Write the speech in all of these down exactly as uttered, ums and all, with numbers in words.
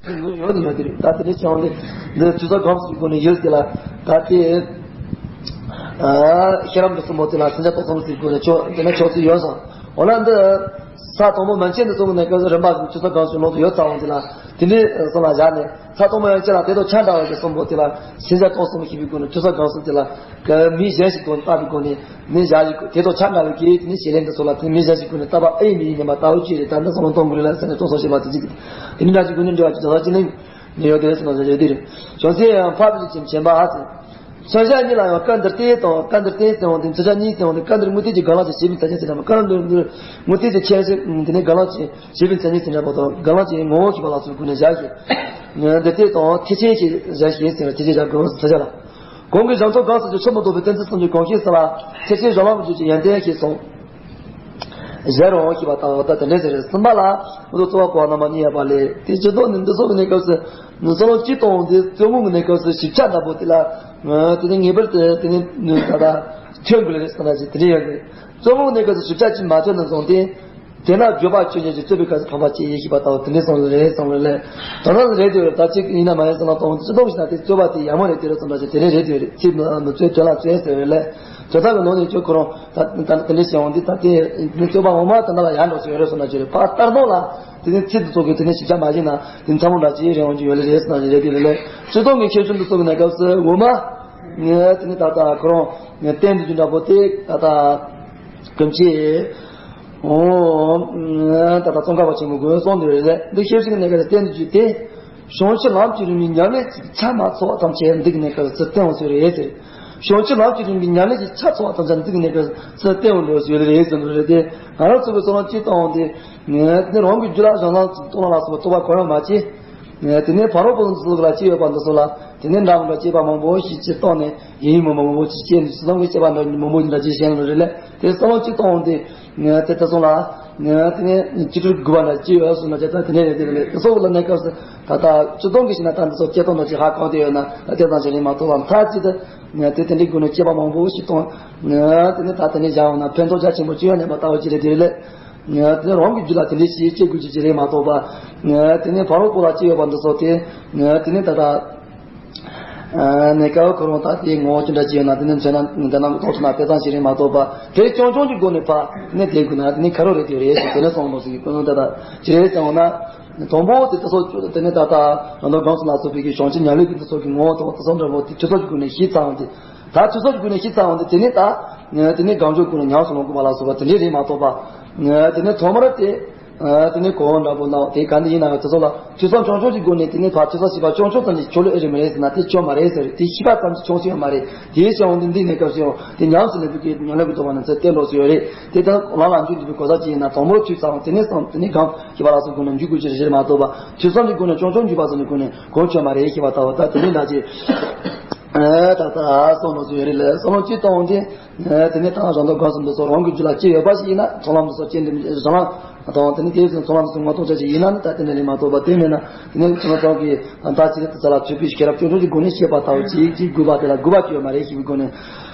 ཡོད་ནི་ཡོད་དེ་རེད། ད་དེ་འདྲའི་བྱུང་སྟེ་འདི་ཆུ་ཚོད་གང་ཞིག་སྒོ་ནས་ཡོད་ཟེར་ལ། ད་དེ་ཨ་ཤེས་རབ་འབྲི་གསུམ་པོ་དེ་ལ་སེམས་ཅན་རྟོག་གསུམ་ཟེར་སྒོ་ནས་ཆོག་དེ་ན་ཆོག་ཚུལ་ཡོད་སོང་། འོ་ན་འདི་ས་དང་པོ་མན་ཆད་འདི་གསུམ་ནས་སྐབས་སུ་རིམ་པ་ཆུ་ཚོད་གང་ཞིག་ལོག་ཏུ་ཡོད་ཚར་བ་དེ་ལ་དེ་འདྲའི་གསུམ་ལ་བཞག་ནས་ས་དང་པོ་མན་ཆད་ལ་དེ་དང་ཆ་འདྲ་བའི་གསུམ་པོ་དེ་ལ་སེམས་ཅན་རྟོག་གསུམ་ཞེས་པའི་སྒོ་ནས་ཆུ་ཚོད་གང་གསུམ་དེ་ལ་ག་མི་གཞན་ཞིག་དང་བཏགས་པའི་སྒོ་ནས་ནི་བཞག་ཡོད། དེ་དང་ཆ་འདྲ་བའི་གི་དེ་ནི་བྱེད་ལས་འདི་ཚོ་ལ་དེ་མི་གཞན་ཞིག་ཀུན་ནས་བཏགས་པ་ཨེ་ཡིན་མི་ཡིན་སྙམ་པ་ལྟ་བུ་ཅི་རེད། ད་འདི་ཚོ་ལ་མཐོང་དགོས་རེད་ལ་ཟེར་ནས་སྟོན་སོང་ཞེས་པ་དེ་གཅིག་དེ་ནི་འདྲ་ཅིག་ཀུན་ནས་འབྲེལ་བ་ཅིག་ད་ལྟ་ཅི་ནི་ནི་ཡོད་དེ་སོང་ན་རེད་དེ་རེད། བྱང་སེམས་ཡང་འཕགས་པའི་ཚུལ་ཁྲིམས་བྱེད་པ་ཨ་ཙི། མཚོན་བྱ་གཉིས་ལ་ཡང་སྐབས་འདིར་བརྟེན་དང་སྐབས་འདིར་བརྟེན་ཟེར་བ་འདི་མཚོན་བྱ་གཉིས་ཟེར་བ་འདི་སྐབས་འདིར་མུ་སྟེགས་ཀྱི་སྒང་ལ་ཅིག་བྱེད་པའི་མཚན་ཉིད་ཟེར་ན་སྐབས་འདིར་མུ་སྟེགས་ཀྱི་ཁྱད་གཞི་དེ་ནི་སྒང་ལ་ཅིག་བྱེད་པའི་མཚན་ཉིད་ཟེར་ན་པོ་དང་སྒང་ལ་ཅིག་ངོ་བོ་ཞེས་པ་ལ་སོགས་ཀུན་ནས་བཞག་ཞིང་། འདིར་བརྟེན་དང་ཐེག་ཆེན་ཞེས་བཞག་ཞིང་ཟེར་བ་ཐེག་ཆེན་བཞག་དགོས་མཚོན་བྱ་ལ། གོང་གི་གཞན་སྟོང་གང་ཟག་ཅིག་ཆོས་མི་རྟོགས་པའི་གཏན་ཚིགས་གསུམ་གྱི་གང་ཞིག་ཟེར་ལ་ཐེག་ཆེན་གཞན་ལམ་གྱི་ཡོན་ཏན་ཞེས་གསུངས། གཞན་རང་ཞེས་པ་ལྟ་བུ་ད་དེ་འདྲ་ཟེར་རེད། གསུམ་པ་ལ་མི་རྟོག་རྩོལ་བ་འཁོར་བ་རྣམ་པ་གཉིས་ཡོད་པ་ལས་དེ་སྤྱི་ལྡོག་ནི་འདི་སོགས་ཀྱི་གནས་སྐབས་སུ་ནི་རྩོལ་བ་སྤྱི་ལྡོག་འདི་རྩོལ་བ་གི་གནས་སྐབས་སུ་ཞིབ་ཆ་འདྲ་པོ་དེ་ལ་དེ་ནི་ངེས་པར་དུ་དེ་ནི་ད་ལྟ་ཐོན་དགོས་རེད་ཟེར་ན་ཅིག་དེ་འདྲ་ཡོད་རེད། རྩོལ་བ་གི་གནས་སྐབས་སུ་ཞིབ་ཆ་ཅིག་མ་ཐོན་ན་བཟུང་སྟེ། དེས་ན་བརྗོད་པ་ཆོས་ཅན་གྱི་རྩོད་པའི་སྐབས་སུ་ཕམ་པ་སྐྱེ་ཡི་ཞེས་པ་ལྟ་བུ་དེ་འདྲའི་གསུངས་རེད་གསུངས་རེད་ལས། ད་ནང་རེད་དེ་རེད། ད་ཅིག་ཡིན་ན་མ་ཡིན་བསམ་ན་གཏོང་སྤྱི་ལྡོག་ཞིག་ན་དེ་རྩོད་པ་དེ་ཡག་མོ་རེད་དེ་རེད་བསམ་ན་ཅིག་དེ་རེད་རེད་དེ་རེད། ཚིག་མི་རྩོད་དོན་ལ་རྩོད་ཟེར་རེད་ལས། དོན་དག་གི་ནང་ནས་ཁྱོད་ཁོ་རང་ད་ད་དེ་འདྲའི་བྱས་འོང་དུས་ད་དེ་རྩོད་པ་ངོ་མ་ད་ནང་ལ་ཡག་འགྲོ་ཟེར་རེད་བསམ་ན་ཅིག་རེད། ཕར་ལྟར་སྣང་ལ་དེ་ནས་ཚིག་དེ་ཚོ་གི་དེ་ནས་ཞིབ་ཆ་མ་བྱས་ན་དེ་ཚ་མོ་འདྲ་ཅིག་རེད་འོང་ཅིག་ཡོད་ལེ་རེད་བསམ་ན་ཅིག་རེད་དེ་རེད་ལས། སྤྱི་ལྡོག་གི་ཁྱད་ཆོས་འདི་ཚོ་གི་གནས་སྐབས་སུ་ངོ་མ་ངས་དེ་ནས་ད་ལྟ་ཁོ་རང་ངས་བསྟན་དུ་རྒྱུ་འདྲ་པོ་དེ་ད་ལྟ་ཀུན་གྱིས། ཨོ། ད་ལྟ་ཙོང་ཁ་པ་ཆེན་པོ་དགོན་གསུང་དུ་རེད། འདི་ཤེས་བཞིན་གནས་སྐབས་སུ་བསྟན་དུ་བཅུག་སྟེ། བྱང་ཆུབ་ལམ་གྱི་རིམ་པའི་ཉམས་ལེན་གྱི་ཆ་མ་ཚང་བ་ཐམས་ཅད་འདི་གི་གནས་སྐབས་སུ་བསྟན་འོང་ཟེར་རེད་ཟེར། བྱང་ཆུབ་ལམ་གྱི་རིམ་པའི་ཉམས་ལེན་གྱི་ཆ་ཚང་བ་ཐམས་ཅད་འདི་གི་གནས་སྐབས་སུ་བསྟན་འོང་འགྲོ་ཟེར་རེད་ཟེར་འདུག་རེད་དེ། ང་རང་ཚོ་གི་ཚོགས་ལམ་གཅིག་བཏང་འོང་དེ། ངས་དེ་རང་གི་རྒྱུད་ལ་གཞན་ལམ་གྱི་གཏོང་ལ་སོགས་པ་རྟོག་པ་གོ་རང་མ་བྱེད། དེ་ནས་ཕ་རོལ་པོ་ཚོ་ལ་སྐྱེས་ཡོད་པ་འདི་ཚོ་ལ་དེ་ནས་འདྲ་མི་འདྲ་སྐྱེས་པ་མང་པོ་ཞིག་ཅིག་བཏང་ནས་ཡིན་མི་མང་པོ་ཅིག་སྐྱེས་ནས་སུ་ལམ་གྱི་སྐྱེས་པ་འདྲ་མང་པོ་འདྲ་ཅིག་གཞན་ལ་རེད་ལས། དེ་སོ་ལམ་གཅིག་བཏང་འོང་དེ། ངས་དེ་ལྟ་སོང་ལ། ངས་དེ་ནས་སྤྱི་འགྲོས་དགུ་པ་འདྲ་ཅི་ཡོད་སོང་ན་ཅི་ད་དེ་ནས་རེད་དེ་རེད། དེ་སོགས་ལ་གནས་སྐབས་སུ་ད་ལྟ་སྤྱི་སྟོང་གི་ཞིག་ན་ད་འདི་ཚོ་སྐྱེ་སྟོང་འདྲ་ཅི་ཧ་གོ་དེ་ཡོད་ན་ད་དེ་ཙམ་ཞིག་རེད་མ་གཏོགས་བ་མཐའ་གཅིག་ཏུ། ངས་དེ་དེ་འདྲའི་སྒོ་ནས་སྐྱེ་བ་མང་པོ་ཞིག་བཏང་། ངས་དེ་ནས་ད་དེ་ནས་བཞག་འོང་ན་ཕན་ཐོགས་རྒྱ་ཆེན་པོ་ཅི་ཡོད་ནས་མ་ལྟ་བ་ཅི་རེད་དེ་རེད་ལས། ངས་དེ་ནས་རང་གི་རྒྱུད་ལ་དེ་འདྲའི་ཞིག་སྐྱེ་དགོས་ཀྱི་ཅི་རེད་མ་གཏོགས་པ། ངས་དེ་ནས་ཕ་རོལ་པོ་ལ་སྐྱེ་ཡོད་པ་འདི་ཚོ་དེ། ངས་དེ་ནས་ད་ལྟ། ནས་ཀའོ་ཁོ་རང་ད་དེའི་ངོ་བོ་ཅི་འདྲ་ཅི་ཡོད་ན་དེ་ནས་མཚོན་ན་འདི་ནང་གི་རྟོགས་ཐུབ་ན་དེ་ཙམ་ཞིག་རེད་མ་གཏོགས་པ། དེ་རྐྱང་རྐྱང་གི་སྒོ་ནས་ཕ་ནས་དེ་དགོས་ན་དེ་ནས་ཁ་རོ་རེད་དེ་རེད་ཟེར་དེ་ནས་སོང་མོ་ཟིག་གི་ཀུན་སློང་ད་ལྟ་ཅི་རེད་ཟེར་འོང་ན། དང་པོ་དེ་དེ་ཚོ་དེ་ནས་ད་ལྟ་རང་དོན་སྒོམ་གསུམ་ལ་སོགས་པའི་གི་བྱང་ཆུབ་ཉམས་ལེན་གྱི་དེ་ཚོ་གི་ངོ་བོ་དང་དེ་ཚོ་འདྲ་པོ་དེ་ཆོས་ཚོགས་ཀྱི་སྒོ་ནས་ཤེས་ཚར་བ་དེ། ད་ཆོས་ཚོགས་ཀྱི་སྒོ་ནས་ཤེས་ཚར་བ་དེ་དེ་ནས་ད་དེ་ནས་གང་བྱུང་སྒོ་ནས་ཉམས་སུ་ལོངས་དགོས་པ་ལ་སོགས་པ་དེ་འདྲས་རེད་མ་གཏོགས་པ། དེ་ནས་ཐོག་མར་དེ། ཨ་དེ་ནས་གོ་བ་འདྲ་པོ་གནང་དེ་ག་འདི་ཡིན་ན་ཡང་དེ་ཚོ་ལ་ཐོས་བསམ་བྱང་ཆུབ་ཀྱི་སྒོ་ནས་དེ་ནས་ཕར་ཐོས་བསམ་བྱས་པ་བྱང་ཆུབ་ཙམ་གྱིས་ཆོག་ལེ་ཨེ་རེད་མ་རེད་ཟེར་ན་དེ་ཆོག་མ་རེད་ཟེར། དེ་ཤེས་པ་ཙམ་གྱིས་ཆོག་ས་ཡོད་མ་རེད། དེའི་ཕྱིར་འོང་དུ་འདི་གནས་སྐབས་སུ་ཡང་དེ་ཉམས་སུ་ལེན་པའི་གི་ཉམས་ལེན་གྱི་ཐོག་མ་ནས་ཚེ་བསྟན་འགྲོ་སྲིད་ཡོད་རེད། དེ་ལྟར་ལམ་ལ་འཇུག་འདུག་པའི་གོ་ས་ཅིག་ཡིན་ན་དང་པོར་ཐོས་བསམ་དེ་ནས་བསམ་དེ་ནས་གང་ཤེས་པ་ལ་སོགས་སྒོ་ནས་འཇུག་དགོས་ཀྱི་རེད་མ་གཏོགས་པ་ཐོས་བསམ་གྱི་སྒོ་ནས་བྱང་ཆུབ་འཇུག་པ་ཙམ་གྱི་སྒོ་ནས་གོ་ཆོད་མ་རེད་ཤེས་པ་ལྟ་བུ་ད་དེ་འདྲའི་འདྲ་ཅིག་ད་ལྟ་གསུངས་འགྲོ་སྲིད་ཡོད་རེད་ལ་བསམ་བློ་ཅིག་གཏོང་དེ། དེ་ནས་ད་རང་དོན་སྒོམ་གསུམ་དུ་སོགས་རང་གི་རྒྱུད་ལ་སྐྱེ་ཡོད་པ་ཞིག་ཡིན་ན་ཚོགས་ལམ་དུ་སོགས་སྐྱེ་འདི་རང་དང་དེ་ནས་དེའི་ཚོགས་ལམ་དུ་སོགས་ངོ་གདོང་ཆ་ཞིག་ཡིན་ན་ནི་ད་དེ་འདྲ་རེད་མ་གཏོགས་པ་དེ་མེད་ན་དེ་ནས་ཚོགས་ལམ་དུ་སོགས་ཀྱི་ད་ལྟ་ཅི་རིགས་དུ་ཚ་ལ་ཐོས་པའི་ཤེས་རབ་སྐྱོན་བརྗོད་ཀྱི་སྒོ་ནས་བཤད་པ་ལྟ་བུ་ཅིག་ཅིག་དགོས་པ་དེ་ལ་དགོས་པ་ཅི་ཡོད་མ་རེད་ཞེས་པའི་སྒོ་ནས།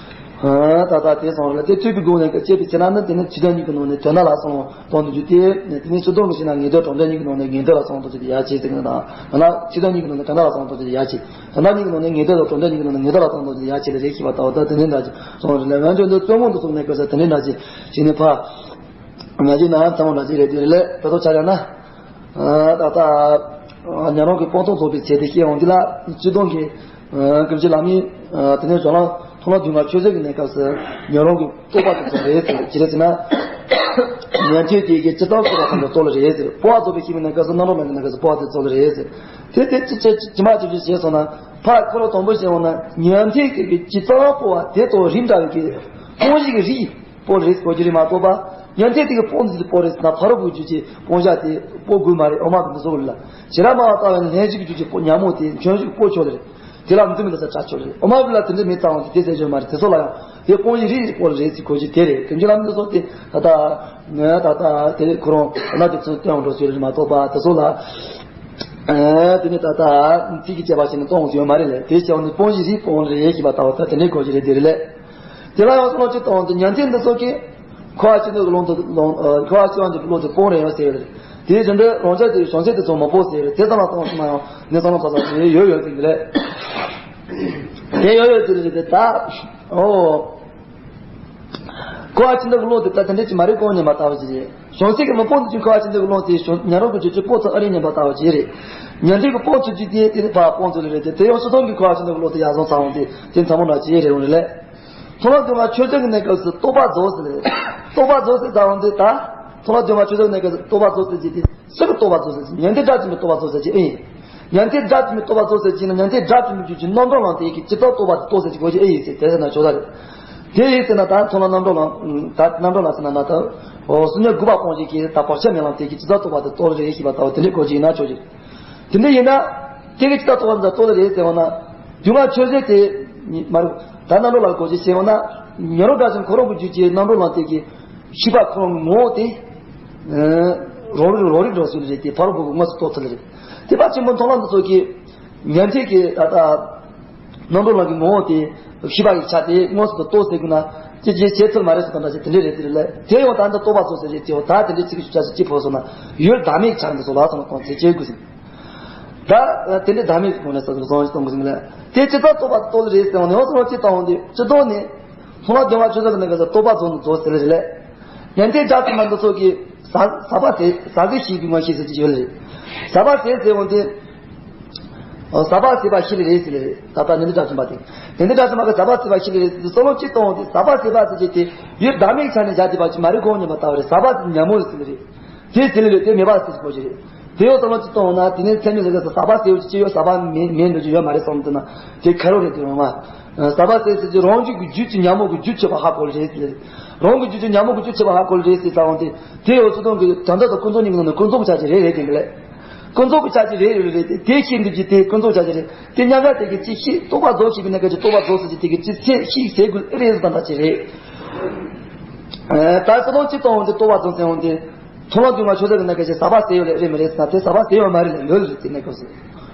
ད་ལྟ་དེ་སོང་རེད་ལ་དེ་ཐོས་པའི་སྒོ་ནས་སྐད་ཅེས་པའི་ཚེ་ན་ནི་དེ་ནི་ཆོས་དོན་གཉིས་ཀྱི་ནང་ནས་དོན་དག་ལ་སོང་དོན་དུ་རྒྱུ་དེ་དེ་ནི་ཆོས་དོན་གྱི་ཕྱིར་ན་ངེས་དོན་དྲང་དོན་གཉིས་ཀྱི་ནང་ནས་ངེས་དོན་ལ་སོང་དོན་དུ་ཡ་བྱེད་ཟེར་གི་ན་དང་ན་ཆོས་དོན་གཉིས་ཀྱི་ནང་ནས་དོན་དག་ལ་སོང་དོན་དུ་ཡ་བྱེད། དོན་དག་གཉིས་ཀྱི་ནང་ནས་ངེས་དོན་དང་དྲང་དོན་གཉིས་ཀྱི་ནང་ནས་ངེས་དོན་ལ་སོང་དོན་དུ་ཡ་བྱེད་ལ་རེ་ཞིག་པ་ལྟ་བུ་ད་དེ་ནི་འདྲ་ཅིག་སོང་རེད་ལ་ང་ཚོ་འདི་རྩོད་མོ་འདི་སོང་ནས་གོ་ས་དེ་ནི་འདྲ་ཅིག་བྱེད་ནས་ཕ། ང་ཚོའི་ནང་ཚང་མ་འདྲ་ཅིག་རེད་དེ་རེད་ལས་ད་དོ་ཆ་ཡང་ན། ད་ལྟ་ཉན་རང་གི་སྤངས་རྟོགས་རྫོགས་པའི་ཚེ་དེ་སྐྱེ་འོང་དུས་ལ་སྤྱི་སྟོང་གི་ཀུན་གཞི་ལ་མི་དེ་ནས་ཇོ་ལང་མཐོང་ལ་དུས་ང་ཆོས་ཟེར་གྱི་གནས་སྐབས་སུ་ཉན་རང་གི་རྟོགས་པ་དེ་ཚོ་རེད་ཟེར་ཅི་རེད་ཟེར་ན། ཉན་ཐོས་དེ་གི་ཇི་ལྟར་རྟོགས་པ་ཙམ་དུ་རྟོགས་ལ་རེད་ཟེར། སྤོབས་པ་རྫོགས་པའི་ཤེས་པའི་གནས་སྐབས་སུ་རྣམ་རྟོག་མེད་པའི་གནས་སྐབས་སུ་སྤོབས་པ་དེ་རྫོགས་ལ་རེད་ཟེར། དེ་དེ་ཅི་ཅི་ཅི་མ་ཅི་ཅི་བྱས་སོང་ན་ཕར་ཁོ་རང་དང་པོ་བཤད་འོང་ན་ཉན་ཐོས་དེ་གི་ཇི་ལྟར་རྟོགས་པ་དེ་དང་རིགས་འདྲ་བའི་གི་སྤོང་བྱེད་ཀྱི་རིགས་སྤོང་རེད་གོ་རྒྱུ་རེད་མ་གཏོགས་པ། ཉན་ཐོས་དེ་གི་སྤོང་ཟེར་སྤོང་རེད་ཟེར་ན་ཕ་རོལ་པོའི་རྒྱུད་ཀྱི་སྤོང་བྱ་དེ་སྤོང་དགོས་མ་རེད། འོ་མ་གི་འདི་ཚོ་ལ་ཞེ་ར་མ་བ་ལྟ་བའི་ལྷན་ཅིག་གི་རྒྱུད་ཀྱི་སྤོང་ཉམས་མོ་དེ་ཆོས་ཤིག་སྤོང་ཆོག་རེད། དེ་ལ་འདི་མི་འདི་ས་ཆ་ཆོག་རེད། འོ་མ་གི་ལ་དེ་འདྲ་མི་གཙང་བ་དེ་དེ་ཟེར་ཆོག་མ་རེད། དེ་ཚོ་ལ་ཡང་དེ་སྤོང་བྱེད་རིགས་སྤོང་རེད་ཟེར་གོ་རྒྱུ་དེ་རེད། དེ་འདྲ་ལ་འདི་ཚོ་དེ་ད་ལྟ་ངས་ད་ལྟ་དེ་ཁོ་རང་ན་དེ་ཚོ་སྟོན་འགྲོ་ཟེར་རེད་མ་གཏོགས་པ་དེ་ཚོ་ལ་དེ་ནི་ད་ལྟ་ཚིག་གི་བཅད་པ་ཞིག་ནི་གཏོང་ཡོད་མ་རེད་ལས། དེ་བྱས་ནི་སྤོང་བྱེད་རིགས་སྤོང་རེད་ཞེས་པ་ལྟ་བུ་ད་དེ་འདྲའི་གོ་རྒྱུ་རེད་དེ་རེད་ལས། དེ་ལ་ཡང་བསམ་བློ་ཅིག་གཏོང་དུས་ཉན་ཐོས་འདི་ཚོ་གིས། འཁོར་བ་ཆེན་པོའི་ཀློང་དུ་ཀློང་ཨ། འཁོར་བ་ཆེ་བ་འདི་ཀློང་དུ་སྤོང་རན་ཡོད་ཟེར་ཡོད་རེད། དེའི་རིང་དུ་རང་ཅག་དེ་བྱང་ཆུབ་དེ་ཚོ་མ་སྤོང་ཟེར་རེད། དེ་ཙམ་ལ་གཏོང་སོང་ན་ཡང་ནི་ཙམ་ལ་ཚ་ཚ་ཞིག་ཡོད་ཡོད་ཟེར་གི་རེད། དེ་ཡོད་ཡོད་ཟེར་རེད། དེ་ད་ཨོ། འཁོར་བ་ཆེན་པོའི་ཀློང་དེ་ད་དེ་འདྲ་ཅིག་མ་རེད་གོ་སྙམ་པ་ལྟ་བུ་ཅིག་རེད། བྱང་ཆུབ་ཀྱི་མི་སྤོང་དུ་ཅིག་འཁོར་བ་ཆེན་པོའི་ཀློང་དེ་བྱང་ཉམས་རང་གི་རྒྱུད་ཀྱི་སྤོང་ཐུབ་ཨ་རེད་སྙམ་པ་ལྟ་བུ་ཅིག་རེད། ཉན་ཐོས་ཀྱི་སྤོང་ཐུབ་རྒྱུ་དེ་དེ་ནི་ཕར་སྤོང་ཐུབ་ལེ་རེད། དེ་དེ་ཡང་སྤྱིར་བཏང་གི་འཁོར་བ་ཆེན་པོའི་ཀློང་དེ་ཡར་སོང་ཚར་འོང་དེ་དེ་ཚང་མ་འདྲ་ཅིག་རེད་འོང་རེད་ལས། མཐོང་ལམ་དུ་མ་ཆོས་ཅན་གྱི་གནས་སྐབས་སུ་རྟོག་པ་རྫོགས་ཟེར་རེད། རྟོག་པ་རྫོགས་ཟེར་ད་འོང་དེ་ད། མཐོང་ལམ་དུ་མ་ཆོས་ཅན་གྱི་གནས་སྐབས་སུ་རྟོག་པ་རྫོགས་ཟེར་གྱི་དེ་སུ་གི་རྟོག་པ་རྫོགས་ཟེར་གྱི་ཉན་ཐོས་དགྲ་བཅོམ་པའི་རྟོག་པ་རྫོགས་ཟེར་གྱི་ཨེ་ཡིན། ཉན་ཐོས་དགྲ་བཅོམ་པའི་རྟོག་པ་རྫོགས་ཟེར་གྱི་ན་ཉན་ཐོས་དགྲ་བཅོམ་པའི་རྒྱུད་ཀྱི་རྣམ་གྲངས་ལ་དེ་གི་ཇི་ལྟར་རྟོག་པ་དེ་རྟོགས་ཟེར་གྱི་གོ་གི་ཨེ་ཡིན་ཟེར་དེ་ཟེར་ན་ཆོག་ད་རེད། དེ་ཡིན་ཟེར་ན་ད་མཐོང་ལམ་རྣམ་གྲངས་ལ་ད་རྣམ་གྲངས་ལ་ཟེར་ན་ན་ད་འོ་སུ་ཉག་དགུ་པ་སྤོང་བྱེད་ཀྱི་ད་བག་ཆགས་མེད་ལམ་དེ་གི་ཇི་ལྟར་རྟོག་པ་དེ་རྟོགས་རེད་ཞེས་པ་ལྟ་བུ་དེ་འདྲའི་གོ་གི་ཡིན་ན་ཆོག་གི། དེ་འདྲ་ཡིན་ན། དེ་གི་ཇི་ལྟར་རྟོག་པ་འདི་རྟོགས་ལེ་རེད་ཟེར་བ་ན། རྒྱུ་མ་ཆོས་ཅན་དེ། མ་རེད། ད་རྣམ་གྲངས་ལ་གོ་ཅི་ཟེར་བ་ན། ཉོན་རང་དགྲ་བཅོམ་ཁོ་རང་གི་རྒྱུད་ཀྱི་རྣམ་གྲངས་ལ་དེ་གི་ཤེས་པ་ཁོ་རང་གི་ངོ་བོ་དེ། རང་རིག་རང་རིག་འགྲོ་སྲོལ་རེད་དེ་ཕ་རོལ་པོ་གི་དངོས་སུ་རྟོགས་ཐུབ་ལེ་རེད། དེ་ཕ་ཆེན་པོ་མཐོང་ལམ་འདི་ཚོ་གི། ཉན་ཐོས་ཀྱི་ད་ལྟ། རྣམ་གྲངས་ལ་གི་ངོ་བོ་དེ། ཤེས་པ་ཡི་ཆ་དེ་དངོས་སུ་རྟོགས་ཟེར་དགོས་ན། ཅི་ཅི་བྱེད་ཐུབ་མ་རེད་ཟེར་དང་འདྲ་ཞིག་དེ་འདྲ་རེད་དེ་རེད་ལ། དེ་ཡང་ད་འདི་རྟོགས་པ་རྫོགས་ཟེར་རེད་དེ་ཡང་ད་དེ་འདྲ་ཅིག་ཅི་ཅི་ཕོ་སོང་ན། ཡུལ་བདག་མེད་ཀྱི་ཆ་འདི་ཚོ་ལ་སོང་གཏོང་ཚེ་ཅི་དགོས་ཟིན། ད་དེ་འདྲའི་བདག་མེད་ཀྱི་སྒོ་ནས་ས་ཚུར་སོང་གཏོང་དགོས་ཟིན་ལ། དེ་ཇི་ལྟར་རྟོགས་པ་རྟོགས་ལེ་རེད་ཟེར་བ་ནས་ཡང་སོང་ཅི་ལྟ་འོང་དེ་ཇི་ལྟར་ནས། མཐོང་ལམ་དོན་ལྔ་ཆོས་ཅན་གྱི་གནས་སྐབས་སུ་རྟོགས་པ་རྫོགས་ནས་རྫོགས་ཟེར་ལེ་རེད་ལ། ཡང་དེ་དགྲ་བཅོམ་པ་འདི་ཚོ་གིས། ཟ་ཟ་བ་ཟད་ཟ་ཟད་ཤེས་པའི་ངོ་ཤེས་ཟེར་གྱི་ཡོད་ལེ། ཟ་བ་ཟད་ཟེར་འོང་དེ། ཟ་བ་ཟད་པ་ཤེས་ལེ་རེད་ཟེར་ལེ་རེད། ད་ལྟ་ཉན་ཐོས་དགྲ་བཅོམ་པ་དེ། ཉན་ཐོས་དགྲ་བཅོམ་པ་གི་ཟ་བ་ཟད་པ་ཤེས་ལེ་རེད་ཟེར་དུས་སོ་ལོ་ཅི་གཏོང་འོང་དེ་ཟ་བ་ཟད་པ་ཟེར་གྱི་དེ་ཡུལ་བདག་མེད་ཆ་ནས་བཞག་བསྡད་པ་ཅིག་མ་རེད་གོ་སྙམ་པ་ལྟ་བ་རེད། ཟ་བ་ཟད་ཉམས་མོ་ཟེར་ལེ་རེད། དེ་ཟེར་ལེ་རེད་དེ་མེད་པ་ཟེར་གྱི་གོ་ཅི་རེད། དེ་ཡོད་སོ་ལོ་ཅི་གཏོང་འོང་ན་དེ་ནས་ཚད་མེད་ཟེར་གྱི་ཟ་བ་ཟད་ཡོད་ཅི་ཅི་ཡོད་ཟ་བ་མེད་མེད་འགྲོ་ཅི་ཡོད་མ་རེད་སོང་དུས་ན་དེ་ཁ་རོ་རེད་དེ་རོང་མ། ཟ་བ་ཟད་ཟེར་གྱི་རང་རྒྱུད་ཀྱི་རྒྱུད་ཀྱི་ཉམས་མོ་གི་རྒྱུད་ཆེ་བ་ཧ་གོ་ལེ་རེད་ཟེར་ལེ་རེད། རང་གི་རྒྱུད་ཀྱི་ཉམས་མོ་གི་རྒྱུད་ཆེ་བ་ཧ་གོ་ལེ་རེད་ཟེར་ཙང་དེ། དེ་ཡོད་ཚུལ་དང་གི་དོན་དག་དང་ཀུན་རྫོབ་གཉིས་ཀྱི་ནང་ནས་ཀུན་རྫོབ་ཀྱི་ཆ་ཅིག་རེད་རེད་དེ་འདི་ལས། ཀུན་རྫོབ་ཀྱི་ཆ་ཅིག་རེད་རེད་རེད་དེ་དེ་ཤེས་འདུག་ཅིག་དེ་ཀུན་རྫོབ་ཆ་ཅིག་རེད་དེ་མཉམ་གཞག་དེ་གི་ཅིག་ཤེས་རྟོགས་པ་རྫོགས་ཤེས་པའི་གནས་སྐབས་ཀྱི་རྟོགས་པ་རྫོགས་ཟེར་གྱི་དེ་གི་ཅིག་ཚེ་ཤེས་ཟེར་དགོས་ཨེ་རེད་ཟེར་དང་འདྲ་ཅིག་རེད། ད་སོ་ལོ་ཅི་གཏོང་འོང་དེ་རྟོགས་པ་རྫོགས་ཟེར་འོང་དེ། མཐོང་ལམ་དོན་ལྔ་ཆོས་ཅན་གྱི་གནས་སྐབས་ཀྱི་ཟ་བ་ཟད་ཡོད་ལེ་རེད་མི་རེད་ཟེར་ན་དེ་ཟ་བ་ཟད་ཡོད་མ་རེད་ལེ་ཡོད་ལེ་རེད་དེ་གནས་སྐབས་སུ།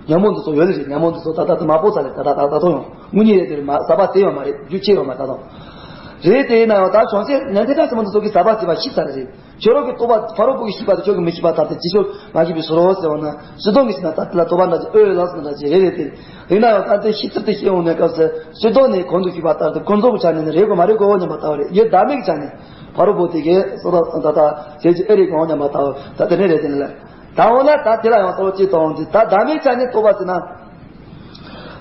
ཉམས་མོ་འདི་ཚོ་ཡོད་ལེ་རེད་ཉམས་མོ་འདི་ཚོ་ད་ལྟ་དུ་མ་སྤོ་ཚར་ལེ་ད་ལྟ་ད་ལྟ་ཐོང་ཡོང་དངོས་གཉིས་རེད་དེ་རེད་མ་ཟ་བ་ཟད་ཡོད་མ་རེད་རྒྱུ་ཆེ་ཡོད་མ་ད་དང་། རེད་དེ་ཡིན་ན་ཡང་ད་བྱང་ཆེན་ཉན་ཐོས་དགྲ་བཅོམ་པ་འདི་ཚོ་གིས་ཟ་བ་ཟད་པ་ཤེས་ཚར་རེད། ཁྱོད་རང་གི་རྟོགས་པ་ཕ་རོལ་པོ་གིས་ཤེས་པ་དེ་ཁྱོད་ཀྱིས་མི་ཤེས་པ་ད་ལྟ་ཅི་ཤོད་མ་ཤེས་པའི་ཟོ་རོ་ཟེར་བ་ན་སྤྱིར་བཏང་གི་ཟེར་ན་ད་དེ་ལ་རྟོགས་པ་འདྲ་ཅིག་ཨོ་ལགས་སོ་འདྲ་ཅིག་རེད་རེད་དེ། ཡིན་ན་ཡང་ད་ལྟ་ཤེས་ཚུལ་དེ་ཤེས་འོང་གནས་སྐབས་སུ་སྤྱིར་བཏང་ནས་གོང་དུ་ཞུས་པ་ལྟར་དུ་ཀུན་རྫོབ་ཀྱི་ཆ་ནས་ནི་རེད་དགོས་མ་རེད་དགོས་སྙམ་པ་ལྟ་བུ་རེད་ཡོད་བདག་མེད་ཀྱི་ཆ་ནས་ཕ་རོལ་པོ་དེ་གས་སོ་ད་ད་ད་ཟེར་གྱི་ཨེ་རེད་དགོས་སྙམ་པ་ལྟ་བུ་ད་དེ་ནས་རེད་དེ་ནི་ལ། ད་འོ་ན་ད་དེ་ལ་ཡང་ལྟ་བུ་ཅི་ལྟ་འོང་དུས་ད་བདག་མེད་ཀྱི་ཆ་ནས་རྟོགས་པ་ཟེར་ན།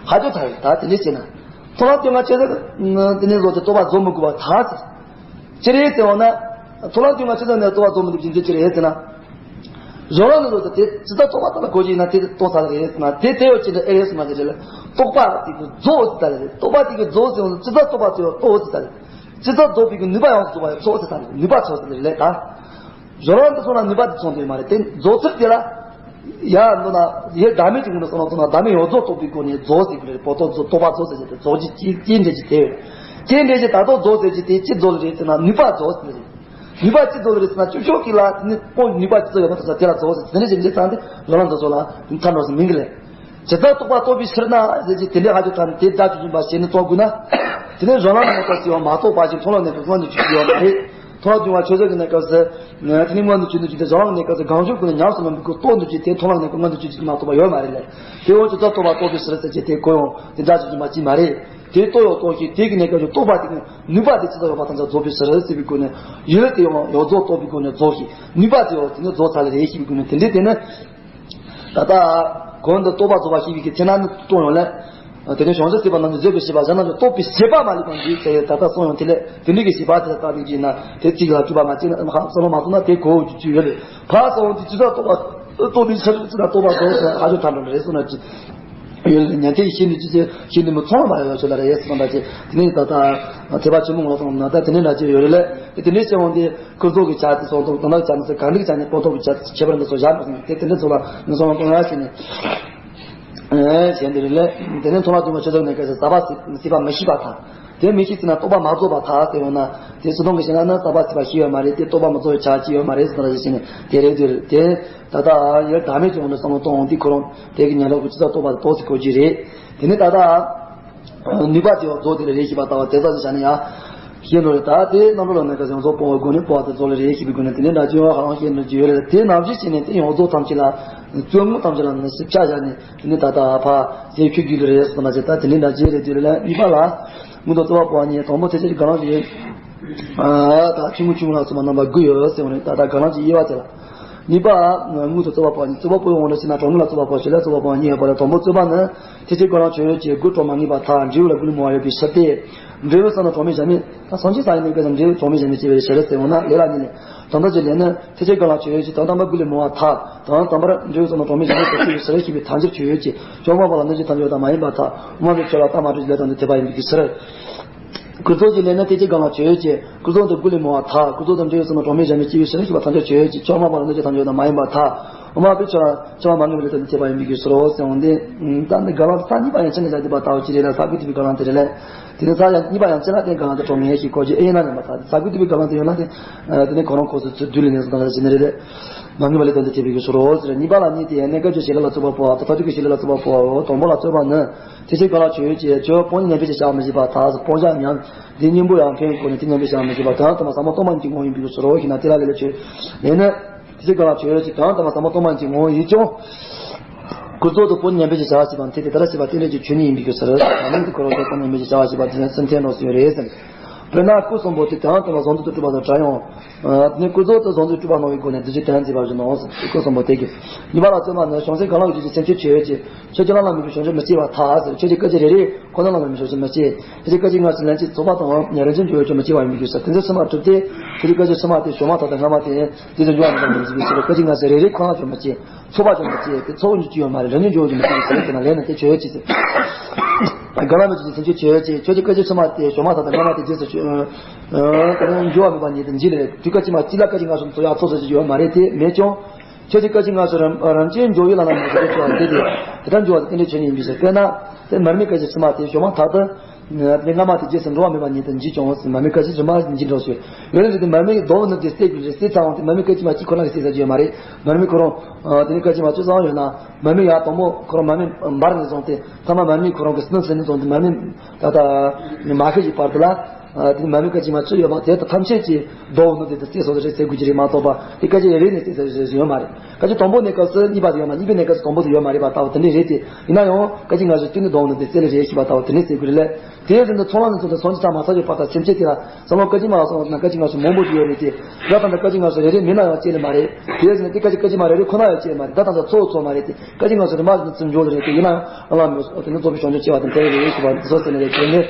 ཧ་ཅང་ཐལ་རེད་ད་དེ་འདྲས་བྱས་ན། མཐོང་ལམ་དོན་ལྔ་ཆོས་ཅན་དེ་ནས་བཟོ་དེ་རྟོགས་པ་རྫོགས་མི་དགོས་པ་ཐལ་ཟེར། ཅི་རེད་ཟེར་བ་ན། མཐོང་ལམ་དོན་ལྔ་ཆོས་ཅན་ནས་རྟོགས་པ་རྫོགས་མི་ཐུབ་ཅི་འདོད་ཅི་རེད་ཟེར་ན། གཞན་ལ་ནི་བཟོ་དེ་དེ་ཇི་ལྟར་རྟོགས་པ་ལྟར་ལ་གོ་ཅི་ཡིན་ན་དེ་རྟོགས་ཚར་རེད་ཟེར་ན་དེ་དེ་ཡོད་ཅི་འདྲ་ཨེ་རེད་ཟེར་ན་དེ་རེད་ལ། རྟོགས་པ་དེ་གི་རྫོགས་ཟེར་ད་རེད་རྟོགས་པ་དེ་གི་རྫོགས་ཟེར་བ་ན་ཇི་ལྟར་རྟོགས་པ་དེ་ཡང་རྟོགས་ཟེར་ད་རེད། ཇི་ལྟར་རྫོགས་པའི་གི་ནུས་པ་ཡོངས་སུ་རྫོགས་པ་ཡང་ཚོགས་ཟེར་ད་རེད་ནུས་པ་ཚོགས་ཟེར་ད་རེད་ལ་ད། གཞན་ལ་འདི་སོང་ན་ནུས་པ་དེ་ཚང་དུ་ཡོད་མ་རེད་དེ་རྫོགས་ཚུལ་དེ་ལ། ཡ་འདུག་ན་ཡེ་བདག་མེད་ཀྱི་ངོས་ནས་བསམ་བློ་གཏོང་ན་བདག་མེད་ཡོངས་རྫོགས་རྟོགས་པའི་སྒོ་ནས་རྫོགས་ཟེར་གྱི་རེད་པོ་ཏོ་རྫོགས་རྟོགས་པ་རྫོགས་ཟེར་གྱི་དེ་རྫོགས་ཀྱི་ཅི་ཅི་འདྲ་ཅི་དེ་ཡོད། ཅི་འདྲ་ཅི་ད་དུང་རྫོགས་ཟེར་གྱི་དེ་ཅི་རྫོགས་ལ་རེད་ཟེར་ན་ནུས་པ་རྫོགས་ཟེར་གྱི་རེད། ནུས་པ་ཅི་རྫོགས་ལ་རེད་ཟེར་ན་ཅུང་ཞོགས་ཀྱི་ལ་དེ་ནི་སྤོང་ནུས་པ་ཅི་ཚོ་ཡོད་པ་དེ་ཚོ་དེ་ལ་རྫོགས་ཟེར་དེ་འདྲ་ཅི་འདྲ་ཚང་དེ་ལོ་ལ་འདི་ཚོ་ལ་མཐའ་འགྲོ་ཟེར་མིན་གྱི་ལས། ཇི་ལྟར་རྟོགས་པ་རྟོགས་པའི་ཕྱིར་ན་ཟེར་གྱི་དེ་འདྲའི་ཧ་ཅང་ཐ་ནི་དེ་དགྲ་བཅོམ་པ་ཞེས་ནི་རྟོགས་དགོས་ན། དེ་ནས་གཞན་ལ་མ་རྟོགས་ཟེར་བ་མ་རྟོགས་པ་ཞིག་མཐོང་ལམ་གནས་སྐབས་སྔོན་དུ་འཇུག་རྒྱུ་ཡོད་མ་རེད། མཐོང་ལམ་བྱུང་བ་ཆོས་ཅན་གྱི་གནས་སྐབས་སུ། དེ་ནས་སྔོན་དུ་འཇུག་ནས་འཇུག་སྟེ་གཞན་ལ་གནས་སྐབས་སུ་གང་བྱུང་ཀུན་ནས་ཉམས་སུ་ལེན་པའི་སྐུ་རྟོགས་འདུག་ཅེས་དེ་མཐོང་ལམ་གནས་སྐབས་སྔོན་དུ་འཇུག་ཅིག་མ་རྟོགས་པ་ཡོད་མ་རེད་ལས། དེ་འོང་ཅི་ལྟར་རྟོགས་པ་རྟོགས་པའི་ཕྱིར་ཟེར་གྱི་དེ་གོ་ཡོང་དེ་དགྲ་བཅོམ་པ་ཅིག་མ་རེད། དེ་རྟོགས་ཡོད་རྟོགས་ཤིང་དེ་གི་གནས་སྐབས་སུ་རྟོགས་པ་དེ་གི་ནུས་པ་དེ་ཅི་ལྟར་ཡོད་པ་དང་ཆ་རྫོགས་པའི་ཕྱིར་ཟེར་བའི་སྒོ་ནས་ཡུལ་དེ་ཡང་ཡོངས་རྫོགས་རྟོགས་པའི་སྒོ་ནས་རྫོགས་ཤིང་ནུས་པ་དེ་ཡང་དེ་ནས་རྫོགས་ཚར་ལེ་རེད་ཞེས་པའི་སྒོ་ནས་དེ་འདྲའི་དེ་ནི། ད་ལྟ། གོང་དུ་རྟོགས་པ་རྫོགས་པ་ཤེས་པའི་གི་ཚེ་ན་ནི་སྟོང་ཡོང་ལས། དེ་ནས་བྱང་ཆུབ་སེམས་དཔའ་རྣམས་ཀྱི་བཟོད་པའི་བྱེད་པ་གཞན་རྣམས་ཀྱི་རྟོགས་པའི་བྱེད་པ་མ་ལུས་པ་འདུས་ཚེ་ད་ལྟ་གསུངས་ཡོང་དེ་ལས་དེ་འདྲའི་གི་བྱེད་པ་དེ་ལ་བརྟག་ནས་བགྱིས་ན་དེ་གཅིག་ལ་གྲུབ་པ་མ་བྱས་ན་ཧ་བསམ་བློ་མ་བཏང་ན་དེ་གོ་འོ་རྒྱུ་ཅི་ཡོད་རེད། ཕར་སོང་དེ་ཇི་ལྟར་རྟོགས་པ་རྟོགས་པའི་ཕྱིར་ཅི་ལ་རྟོགས་པ་རྫོགས་ཟེར་ཧ་ཅང་ཐལ་འགྲོ་ནི་རེད་གསུངས་ན་ཅི། ཡོད་ལ་ཉན་ཐོས་ཤེས་ནུས་ཅི་ཅི་ཤེས་ནུས་མི་ཚང་མ་ཡོད་ཆོག་ལ་རེད་གསུངས་པ་ཅི་དེ་ནས་ད་ལྟ་ཐེག་པ་ཆེན་པོ་ངོ་སོང་ན་ད་དེ་ནས་འདྲ་ཅི་ཡོད་རེད་ལས་དེ་ནས་བྱས་འོང་དེ། ཀུན་རྫོབ་ཀྱི་ཆ་དེ་སོང་དུ་དོན་དག་ཆ་མི་ཚེ་གང་རིགས་ཆ་ནས་སྤོང་ཐོབ་ཀྱི་ཆ་ཁྱད་པར་འདི་ཚོ་བཞག་པ་དེ་དེ་འདྲ་ཚོ་ལ་ངོ་སོང་བ་སྟོང་ཡ་ཟེར་ནས། གཞན་དེ་རིང་ལས་དེ་ནས་མཐོང་ལམ་དུ་མ་ཆོས་ཅན་གནས་སྐབས་སུ་ཟ་བ་ཟད་པ་མི་ཤེས་པ་དང་དེ་མི་ཤེས་ཟེར་ན་རྟོགས་པ་མ་རྫོགས་པ་དག་ཟེར་ཡོང་ན་དེ་སུ་དང་གི་ཞེ་ན་ན་ཟ་བ་ཟད་པ་ཤེས་ཡོད་མ་རེད་དེ་རྟོགས་པ་མ་རྫོགས་པའི་ཆ་ཅི་ཡོད་མ་རེད་ཟེར་ན་ཞེས་ནས་དེ་རེད་དེ་རེད་དེ་ད་ལྟ་ཡོད་བདག་མེད་ཀྱི་ངང་ནས་བསམ་བློ་གཏོང་འོང་དུས་ཁོ་རང་དེ་གི་ཉན་རང་གི་ཅི་ལྟར་རྟོགས་པ་དེ་རྟོགས་ཟེར་གོ་རྒྱུ་རེད། དེ་ནས་ད་ལྟ། ནུས་པ་དེ་ཡང་རྫོགས་དེ་ལ་རེ་ཞིག་པ་ལྟ་བ་དེ་ཙམ་ཞིག་བྱ་ན་ཡང་། ཤེས་ནོ་རེད། ད་དེ་རྣམ་གྲངས་ལ་གནས་སྐབས་ཡོངས་རྫོགས་སྤོང་བའི་སྒོ་ནས་སྤོང་བ་དེ་རྫོགས་ལེ་རེད་ཞེས་པའི་སྒོ་ནས་དེ་ནས་འདྲ་བྱེད་པ་ཧ་ལམ་ཤེས་ནོ་རྒྱུ་ཡོད་རེད། དེ་ནང་བཞིན་བྱས་ནས་དེ་ཡོངས་རྫོགས་ཐམས་ཅད་ལ་བཙོན་ངོ་ཐམས་ཅད་ལ་ནི་སྲིད་ཆ་བཞག་ནས་དེ་ནས་ད་ལྟ་ཕ་ཡེ་ཁྱོད་རྒྱུད་ལ་རེད་ཟེར་མ་ཟེར། ད་དེ་ནས་འདྲ་བྱེད་རེད་དེ་རེད་ལ། གཉིས་པ་ལ་དངུལ་དང་རྩོད་པ་སྤོང་བ་གཉིས། དང་པོ་ཐེག་ཆེན་གྱི་དགེ་ལམ་གྱི་ད་ཆུང་ངུ་ཆུང་ངུ་ལ་སོགས་པ་རྣམ་པ་དགུ་ཡོད་ཟེར་བ་རེད། ད་ལྟ་དགེ་ལམ་གྱི་དབྱེ་བ་དེ་ལ། གཉིས་པ། དངུལ་དང་རྩོད་པ་སྤོང་བ་གཉིས། རྩོད་པ་སྤོང་བའི་དབང་དུ་བྱས་ན་གྲོགས་དངུལ་ལ་རྩོད་པ་སྤོང་བ་བྱེད་ལས་རྩོད་པ་སྤོང་བ་གཉིས་ཡོད་པ་ལས། དང་པོ་རྩོད་པ་ནི། ཐེག་ཆེན་དགེ་ལམ་ཆོས་ཡོད་ཅེས་དགུ་གྲོགས་མ་ངེས་པར་ཐལ། འབྲས་བུ་ལ་དགུ་ལས་མང་བ་ཡོད་པའི་ཕྱིར་ཏེ། འབྲས་བུའི་ས་ན་གྲོགས་མེད་གཞན་མེད། ད་སངས་རྒྱས་ས་ཡི་གནས་སྐབས་སུ་འབྲས་བུ་གྲོགས་མེད་གཞན་མེད་སྐྱེ་བའི་ཕྱིར་ཟེར་འོང་ན་ལས་ལ་ནི་ལས། དོན་དམ་གྱི་ལས་ནི་ཐེག་ཆེན་དགེ་ལམ་ཆོས་ཡོད་ཅེས་དོན་དམ་པར་དགུ་ལས་མང་བ་ཐལ། དོན་དམ་པར་འབྲས་བུའི་ས་ན་གྲོགས་མེད་གཞན་མེད་ཟེར་ཞེས་པའི་ཕྱིར་ཞེས་པའི་ཐལ་འགྱུར་ཆོས་ཡོད་ཅེས་བཅོས་མ་པ་ལ་གནོད་བྱེད་ཐལ་འགྱུར་དང་མ་ཡིན་པར་ཐལ། དབུ་མ་པའི་ཆོས་ལ་རྟགས་མ་གྲུབ་ཀྱི་ལས་དང་ནི་འཐད་པ་ཡིན་པའི་ཕྱིར། ཀུན་རྫོབ་ཀྱི་ལས་ནི་ཐེག་ཆེན་དགེ་ལམ་ཆོས་ཡོད་ཅེས་ཀུན་རྫོབ་ཏུ་དགུ་ལས་མང་བ་ཐལ། ཀུན་རྫོབ་ཏུ་འབྲས་བུའི་ས་ན་གྲོགས་མེད་གཞན་མེད་སྐྱེ་བའི་ཕྱིར་ཞེས་པ་ཐལ་འགྱུར་ཆོས་ཡོད་ཅེས་བཅོས་མ་པ་ལ་གནོད་བྱེད་ཐལ་འགྱུར་དང་མ་ཡིན་པར་ཐལ། དབུ་མ་པའི་ཆོས་ལ་བཅོས་མ་མ་ངེས་པའི་ལས་དང་ནི་འཐད་པ་ཡིན་པའི་ཕྱིར་རོ་ཟེར་འོང་སྟེ། ད་ནི་དགེ་ལམ་ས་གཉིས་པ་ཡན་ཆད་ནས་བཞག་སྟེ་པ་ལྟ་བུ་ཅི་རེད་ལ། ས་དགུ་ཐེག་པའི་དགེ་ལམ་དེ་རེད་ལ། དེ་ནི་ས་ཡང་གཉིས་པ་ཡན་ཆད་ལ་བརྟེན་དགེ་ལམ་དེ་གྲོགས་མེད་ཞེས་གོ་རྒྱུ་ཨེ་ཡིན་ན་ཡང་མ་ཐལ། ས་དགུ་ཐེག་པའི་དགེ་ལམ་དེ་ཡོད་ན་དེ། དེ་ནི་ཁོ་རང་ཁོ་སོ་ཚུར་བསྡུ་ལེན་ནས་སོ་དང་ལ་ཟིན་ནི་རེད། མ་ངེས་པའི་ལས་དང་ནི་འཐད་པའི་ཕྱིར་རོ་ཟེར། གཉིས་པ་ལ་གཉིས་ཏེ། གནས་སྐབས་ཀྱི་བྱེད་ལས་ལ་རྩོད་པ་སྤོང་བ་དང་མཐར་ཐུག་གི་བྱེད་ལས་ལ་རྩོད་པ་སྤོང་བའོ། དང་པོ་ལ་རྩོད་པ་ནི། ཐེག་ཆེན་དགེ་ལམ་ཆོས་ཡོད་ཅེས་བཅོས་སྤོང་ཉམས་པའི་ཕྱིར་བྱ་བ་མི་བྱེད་པར་ཐལ། སྤོང་བྱ་ཉམས། འདི་གཉེན་པོ་ཡང་ཕན་གོ་ནས་དེ་ཉམས་པའི་ཕྱིར་བྱ་བ་མི་བྱེད་པར་ཐལ། དོན་དམ་པར་ཟབ་མོ་སྟོང་པ་ཉིད་ཀྱི་ངོ་བོ་ཡིན་པའི་ཕྱིར་རོ་ཞེ་ན། དེ་ལ་ལས་ལ་ཆོས་ལས་ནི། ཐེག་ཆེན་དགེ་ལམ་ཆོས་ཡོད་ཅེས་དོན་དམ་པར་ཟབ་མོ་སྟོང་པ་ཉིད་ཀྱི་ངོ་བོ་ཡིན་ཀྱང་། ཀུན་རྫོབ་ཏུ་སྤོང་ཉམས་པའི་ཕྱིར་བྱ་བ་ཞེས་པ་མཐའ་དེ་ལྟར་ཞེས་པ་རྟེན་འབྲེལ་གྱི་ཆོས་ཉིད་ཡིན་པའི་ཕྱིར། ད་ནི་འདི་ཁོ་རང་ཚོ་སྤོང་ཉམས་པའི་ཕྱིར་བྱ་བ་ཞེས་པ་དེ་ནི་སེམས་ཐད་ནོར་སོགས་ཡོད་རེད་ཟེར། དཔེར་ན་སྐུ་གསུམ་པོ་དེ་དོན་དམ་པར་བཟང་དུ་སྤྲུལ་པ་དང་འདྲ་ཡང་། དེ་ནི་ཀུན་རྫོབ་ཏུ་བཟང་དུ་སྤྲུལ་པ་སྣང་བའི་སྒོ་ནས་འདི་ཕྱིར་དོན་མཛད་པར་བཞིན་ནོ། སྐུ་གསུམ་པོ་དེ་གི། གཉིས་པ་ལ་རྩོད་པ་ནི། བྱང་སེམས་གང་ལ་འོས་ཀྱི་སེམས་ཅན་ཆོས་ཡོད་ཅེས། ཆོས་ཀྱི་ལམ་ལ་དམིགས་པའི་བྱང་ཆུབ་མི་སྐྱེ་བར་ཐལ་ཟེར། ཆོས་ཀྱི་སྐད་ཅིག་རེ་རེ་ཁོ་ན་ལ་དམིགས་པའི་བྱང་ཆུབ་མི་སྐྱེ། དེ་ཀྱི་སྐད་ཅིག་སྔ་ཕྱི་ལན་གཅིག་ཚོགས་པ་དང་རང་བཞིན་འབྱུང་བའི་ཆོས་མི་སྐྱེ་བ་ཡིན་པའི་ཕྱིར། དེ་ཚེ་ཕྱི་མ་གྲུབ་སྟེ། ཆོས་ཀྱི་སྐད་ཅིག་ཕྱི་མ་དེ་བྱུང་མ་ཐག་ཏུ་སྔ་མ་དེ་དེ་ཚེ་འབྱུང་བ་མེད་པར་མི་འཇིག་པའི་ཕྱིར། སྐད་ཅིག་སྔ་ཕྱི་རེ་རེ་ཁོ་ན་ཀྱང་མི་སྐྱེ། ཚོགས་པ་ཀྱང་མི་སྐྱེ། དེ་ཚོགས་འབྱུང་རྒྱུ་ཡོད་མ་རེད། རང་བཞིན་འབྱུང་རྒྱུ་མི་སྐྱེ་བའི་ཕྱིར་ཟེར་ན་ལན་ནི་དེ་ཆོས་ཡོད་ཅེས་ཟེར། གང་ལ་མི་འཇིག་ཅིང་སེམས་ཅན་ཆོས་ཡོད་ཅེས། ཆོས་ཀྱི་སྐད་ཅིག་ཕྱི་མ་དེ་བྱུང་མ་ཐག་ཏུ་སྔ་མ་དེ་རྗེས་སུ་འབྱུང་བ་མེད་པ་ཉིད་དུ་འཇིག་ལེ། དུས་སྐད་ཅིག་མ་གཅིག་ལ་སྐད་ཅིག་སྔ་ཕྱི་ཚོགས་ཡང་ཚོགས་སུ་ཡོད་མ་རེད། དེ་མེད་ཀྱང་། ཁྱོད་ཀྱི་སྐད་ཅིག་སྔ་ཕྱི་རང་རང་བཞིན་འབྱུང་བའི་ལམ་ལ་མི་འཇིག་པའི་ཕྱིར་དེ་དེ་དེ་ལྟར་འབྱུང་བ་དེ་རྟེན་འབྲེལ་ཆོས་ཉིད་ཡིན་པའི་ཕྱིར། དཔེར་ན། དེ་མར་མེའི་སྐད་ཅིག་ཕྱི་མ་དེ་བྱུང་མ་ཐག་ཏུ། དེ་སྔ་མ་དེ་རྗེས་སུ་འགྲོ་བ་མེད་པ་ཉིད་དུ་འཇིག་ཀྱང་། མར་མེའི་སྐད་ཅིག་ཕྱི་མ་འཇིག་འགྲོ་ཞེས། ཡོད་རེད་དེ་མར་མེའི་མདོག་ནི་དེ་སད་དགོས་རེད། སད་ཚར་བ་དེ་མར་མེའི་སྐད་ཅིག་མ་གཅིག་ཁོ་ན་གི་སད་ཚར་རྒྱུ་ཡོད་མ་རེད། མར་མེ་ཁོ་རང་། དེ་ནི་སྐད་ཅིག་མ་གཅིག་ཙམ་ཡོད་ན། མར་མེ་ཡར་དང་པོ་ཁོ་རང་མར་མེ་འབར་ནས་བཟུང་སྟེ་ཐ་མ་མར་མེ་ཁོ་རང་གི་སྣུམ་ཟད་ནས་བཟུང་སྟེ་མར་མེ་ད་ལྟ་མ་ཤི་ཞིག་བར་དུ་ལ། དེ་ནི་མར་མེ་སྐད་ཅིག་མ་གཅིག་ཡོད་པ་དེ་དང་ཐམས་ཅད་ཀྱི་མདོག་ནི་དེ་དང་སད་སོང་རེད་ཟེར་དགོས་ཀྱི་རེད་མ་གཏོགས་པ་དེ་སྐད་ཅིག་རེ་རེ་ནས་སད་ཟེར་ཡོད་མ་རེད། སྐད་ཅིག་དང་པོ་ནས་སྐབས་སུ་གཉིས་པ་དེ་ཡོད་ན་གཉིས་པའི་ནས་སྐབས་སུ་དང་པོ་དེ་ཡོད་མ་རེད་པ་ལྟ་བུ་དེ་འདྲ་རེད་དེ། ཡིན་ན་ཡང་སྐད་ཅིག་སྔ་ཕྱི་དུས་ནི་མདོག་ནི་དེ་སད་ལེ་རེད་ཞེས་པ་ལྟ་བུ་དེ་འདྲ་སད་དགོས་རེད་ལས། དེ་བཞིན་དུ་ཚོགས་ལམ་ནས་ཚོགས་དང་སངས་རྒྱས་ས་མ་ས་ཡོད་པ་དང་སེམས་ཅན་དེ་ལ་བསམ་བློ་སྐད་ཅིག་མ་ལ་སོང་ན་སྐད་ཅིག་སྔ་ཕྱི་མང་པོ་ཞིག་ཡོད་རེད་དེ། དེ་དང་སྐད་ཅིག་སྔ་ཕྱི་རེ་རེ་མིན་ན་ཡང་སྐྱེ་ལེ་མ་རེད། དེ་བཞིན་དུ་སྐད་ཅིག་སྐད་ཅིག་མ་རེ་རེ་ཁོ་ན་ཡང་སྐྱེ་ལེ་མ་རེད། ད་དང་ཚོགས་ཚོགས་མ་རེད་དེ། སྐད་ཅིག་སྔ་ཕྱི་རེ་མ་ཞིག་ནི་ཚུར་འཇོག་ལེ་རེད་དེ། ཡིན་ན་ཡང་ཨ་ལ་མི་དེ་ནི་རྫོགས་པའི་བྱང་ཆུབ་སྐྱེ་བ་དང་འཕེལ་བའི་རེ་ཞུ་བ་འདི་ཚོ་ཟེར་ནས་རེད་དེ་ནི།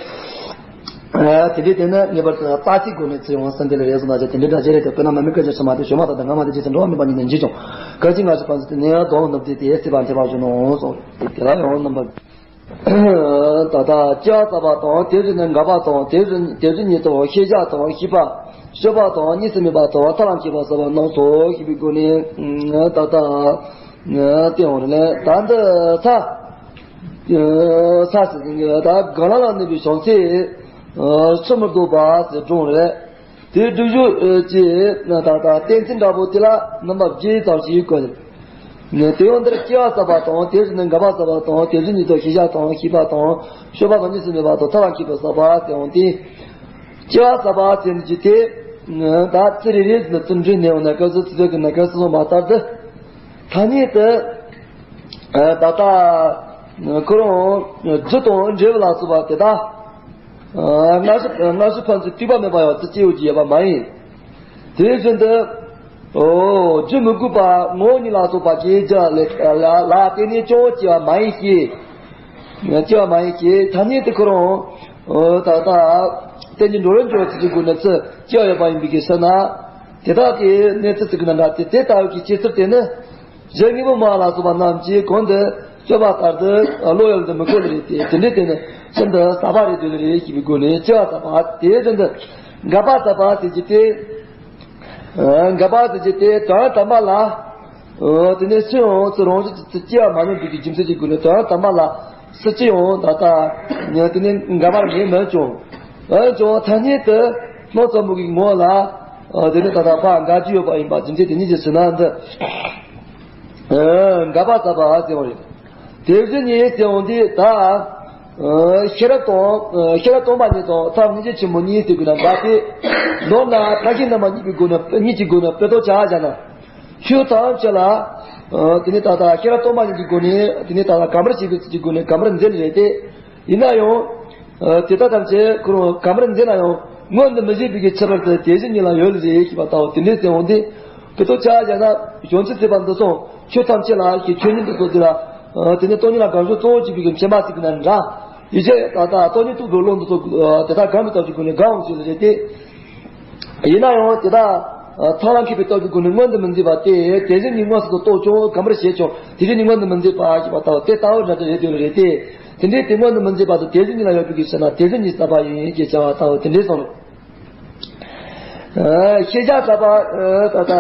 དེ་འདྲའི་དེ་ནི་ངེས་པར་དུ་རྩ་ཚིག་སྒོ་ནས་ཚུར་ཡོང་སེམས་དེ་ལ་རེ་ཟུང་ན་ཅི་དེ་འདྲའི་འདྲ་ཅི་རེད་དེ། དཔེར་ན་མར་མེ་སྐད་ཅིག་ཕྱི་མ་དེ་བྱུང་མ་ཐག་ཏུ་སྔ་མ་དེ་རྗེས་སུ་འགྲོ་བ་མེད་པ་ཉིད་དུ་འཇིག་ཀྱང་། སྐད་ཅིག་སྔ་ཕྱི་ཕན་ཚུན་དེ་ནས་ཡང་མདོག་ནུབ་སྟེ་དེ་སད་པ་འཐད་པར་གཞོན་ནོ་གསུངས། དེ་ལ་ཡང་རྣམ་པ། ད་ལྟ་སྐྱེ་བ་ཟད་པ་དང་། དེ་བཞིན་དུ་འགག་པ་དང་། དེ་བཞིན་དེ་བཞིན་ཉིད་དུ་ཤེས་བྱ་དང་། ཤེས་པ། སྤྱོད་པ་དང་། གཉིས་སུ་མེད་པ་དང་། ཐར་ལམ་མཁས་པ་ཟད་པ་རྣམས་སོ་ཞེས་པའི་སྒོ་ནས་ད་ལྟ་སྟོན་འོང་ལས། ད་འདི་ས་ས་ཟེར་ཟིན་གྱི་ད་གང་ལ་ལ་གནས་པའི་བྱང་སེམས་ཕྱིར་མི་ལྡོག་པ་ཟེར་སྒྲུང་རེད། དེའི་སྒྲུབ་ཕྱོགས་ཀྱི་ད་ལྟ་གཏན་ཚིགས་འདྲ་པོ་དེ་ལ་རྣམ་པ་བརྒྱད་ཙམ་ཞིག་བཀོད། དེ་ཡང་འདིར་སྐྱེ་བ་ཟད་པ་དང་། དེ་བཞིན་དུ་འགག་པ་ཟད་པ་དང་། དེ་བཞིན་ཉིད་དུ་ཤེས་བྱ་དང་། ཤེས་པ་དང་། སྤྱོད་པ་དང་། གཉིས་སུ་མེད་པ་དང་། ཐར་པ་མཁས་པ་ཟད་པ་ཟེར་འོང་སྟེ། སྐྱེ་བ་ཟད་པ་ཟེར་གྱི་དེ། ད་ཚིག་རེ་རེ་ཟིན་ཚུལ་འདྲི་ནས་འོང་ན་སྐབས་སུ་ཚིག་ཐོག་གི་ན་སྐབས་སུ་སོང་བ་ལྟར་དུ། ཐ་སྙད་དུ། ད་ལྟ་ཁོ་རང་རྒྱུ་དང་འབྲས་བུ་ལ་སོགས་པ་དེ་དག་སྔ་ཕྱི་སྔ་ཕྱི་ཕན་ཚུན་ལྟོས་པ་མེད་པར་ཡང་དུ་སྐྱེ་ཡོད་ཀྱི་ཡོད་པ་མ་ཡིན། དེ་བཞིན་དུ། ཨོ། རྒྱུ་མི་དགོས་པ་ངོ་བོ་ཉིད་ལ་སོགས་པ་སྐྱེ་རྒྱུ་ལ་ལ་ལ་བརྟེན་ནས་ཀྱང་སྐྱེ་བ་མ་ཡིན་ཞེས། སྐྱེ་བ་མ་ཡིན་ཞེས་ཐ་སྙད་དུ་ཁོ་རང་། ཨོ། ད་ལྟ་བསྟན་གྱི་འགྲོ་བའི་འགྲོ་ཚུལ་གྱི་སྒོ་ནས་ཚུར་སྐྱེ་བ་ཡོད་པ་ཡིན་པའི་གི་ཕྱིར་ན། དེ་དག་གི་གནས་ཚུལ་ཚིག་གི་ནང་འདྲ་སྟེ། དེ་ལྟ་བུའི་གི་སྐྱེ་ཚུལ་དེ་ནི། གཞན་དངོས་པོ་མ་ལ་སོགས་པ་རྣམས་ཀྱིས་གོང་དུ་བརྗོད་པ་ལྟར་དུ་བློ་ཡུལ་དུ་མི་གོ་ནི་རེད་དེ། དེ་འདྲའི་སྟེང་ནས་ཤིན་ཏུ་ཟད་པ་རེད་འདོད་ནི་རེད་ཞེས་པའི་སྒོ་ནས་སྐྱེ་བ་ཟད་པ་དེ་བཞིན་དུ་འགག་པ་ཟད་པ་ཟེར་གྱི་སྟེ། འགག་པ་ཟེར་གྱི་སྟེ་དོན་དམ་པ་ལ། དེ་ནས་སུ་ཡང་སུ་རང་བཞིན་གྱིས་སྐྱེ་བ་མ་ཡིན་པའི་རྒྱུ་མཚན་གྱི་སྒོ་ནས་དོན་དམ་པ་ལ་སུ་སྐྱེ་ཡང་ད་ལྟ་དེ་ནས་འགག་པར་མེད་མོད་ཀྱང་། འོན་ཀྱང་ཐ་སྙད་དུ་སྣང་ཙམ་པོ་གི་ངོ་ལ། དེ་ནི་ད་ལྟ་ཕར་འགག་རྒྱུ་ཡོད་པ་ཡིན་པ་རྒྱུ་མཚན་དེ་ཉིད་ཀྱིས་ཟེར་ན་འདི། འགག་པ་ཟད་པ་ཟེར་བ་རེད། དེ་བཞིན་ཉིད་ཟེར་བ་འདི་ད། ཤེས་རབ་དང་ཤེས་རབ་སྟོང་པ་ཉིད་དང་ཐབས་ངེས་འབྱུང་ཆེན་པོ་གཉིས་ཟེར་དགོས་ན་འདྲ་སྟེ། མདོར་ན་ཕར་ཕྱིན་རྣམ་པ་གཉིས་ཀྱི་སྒོ་ནས་གཉིས་ཀྱི་སྒོ་ནས་དཔེ་ཐོག་ཆ་བཞག་ན། ཆོས་ཐམས་ཅད་ལ་དེ་ནས་ད་ལྟ་ཤེས་རབ་སྟོང་པ་ཉིད་ཀྱི་སྒོ་ནས་དེ་ནས་ད་ལྟ་གོམས་པར་བྱེད་པའི་ཚུལ་གྱི་སྒོ་ནས་གོམས་པར་མཛད་ནི་རེད་དེ། ཡིན་ན་ཡང་། དེ་དག་ཐམས་ཅད་ཁོ་རང་གོམས་པར་མཛད་ན་ཡང་མངོན་དུ་མི་བྱེད་པའི་གི་ཁྱད་པར་དེ་དེ་བཞིན་ཉིད་ལ་ཡོད་ལ་རེད་ཞེས་པ་ལྟ་བུ་དེ་འདྲའི་ཟེར་འོང་དུས། དེ་ཚོ་ཆ་བཞག་ན་བྱང་ཆུབ་སེམས་དཔའ་འདི་ཚོ་ཆོས་ཐམས་ཅད་ལ་ཞེས་ཆོས་ཉིད་འདི་ཚོ་འདི་ལ། དེ་ནས་སྟོང་ཉིད་ལ་གོམས་བྱུང་གཙོ་བོ་གཅིག་པའི་གི་མཁྱེན་པ་ཟེར་གི་ན་འདྲ། ཡིད་ཆེས་ད་ལྟ་སྟོང་ཉིད་རྟོགས་པའི་བློ་འདི་ཚོ་དེ་དག་གོམས་པའི་སྟོབས་ཀྱི་སྒོ་ནས་གོམས་འོང་ཞེས་ཟེར་ཏེ། ཡིན་ན་ཡང་དེ་དག་ཐབས་ལ་མཁས་པའི་སྟོབས་ཀྱི་སྒོ་ནས་མངོན་དུ་མི་འཛིན་པ་སྟེ་དེ་བཞིན་ཉིད་མངོན་སུམ་དུ་རྟོགས་ཀྱང་གོམས་པར་བྱེད་ཀྱང་དེ་བཞིན་ཉིད་མངོན་དུ་མི་འཛིན་པ་ཞེས་པ་ལྟ་བུ་དེ་ལྟ་བུ་འདྲ་འདྲ་རེད་དེ་ལ་རེད་དེ། དེ་འདྲའི་དེ་མངོན་དུ་མི་འཛིན་པ་དང་དེ་བཞིན་ཉིད་ལ་ཡོད་པའི་གི་ཕྱིར་ན་དེ་བཞིན་ཉིད་ཟབ་པ་ཡིན་ཞེས་བྱ་བ་ལྟ་བུ་དེ་འདྲའི་གསུངས་རེད། ཤེས་བྱ་ཟབ་པ། ད་ལྟ་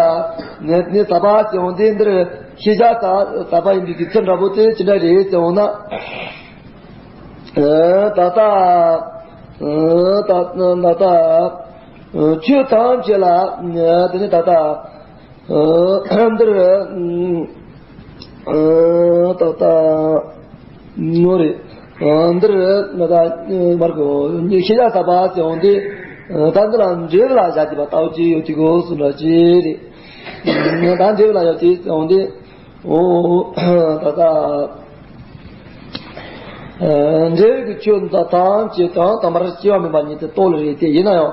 ནི་ཟབ་པ་ཟེར་འོང་དེ་འདིར་ཤེས་བྱ་ཟབ་པ་ཡིན་པའི་གི་ཚུལ་འདྲ་པོ་དེ་ཅི་འདྲ་རེད་ཟེར་འོང་ན། ད་ལྟ་ད་ལྟ་ཆོས་ཐམས་ཅད་ལ་དེ་ནི་ད་ལྟ་འདིར། ད་ལྟ་ནོ་རེད། འདིར་ད་ལྟ་མར་གོ་ཤེས་བྱ་ཟབ་པ་ཟེར་འོང་དེ། ད་འདི་ལ་འབྲས་བུ་ལ་བཞག་དེ་པ་ལྟ་བུ་ཅི་ཡོད་དེ་གོ་སུ་འདྲ་ཅི་རེད། ད་འབྲས་བུ་ལ་ཡོད་དེ་ཟེར་འོང་དེ། ཨོ། ད་ལྟ། འབྲས་བུའི་ཆོས་འདི་ཐམས་ཅད་དོན་དམ་པར་སྐྱེ་བ་མེད་པ་ཉིད་དུ་རྟོགས་ལ་རེད་དེ་ཡིན་ན་ཡང་།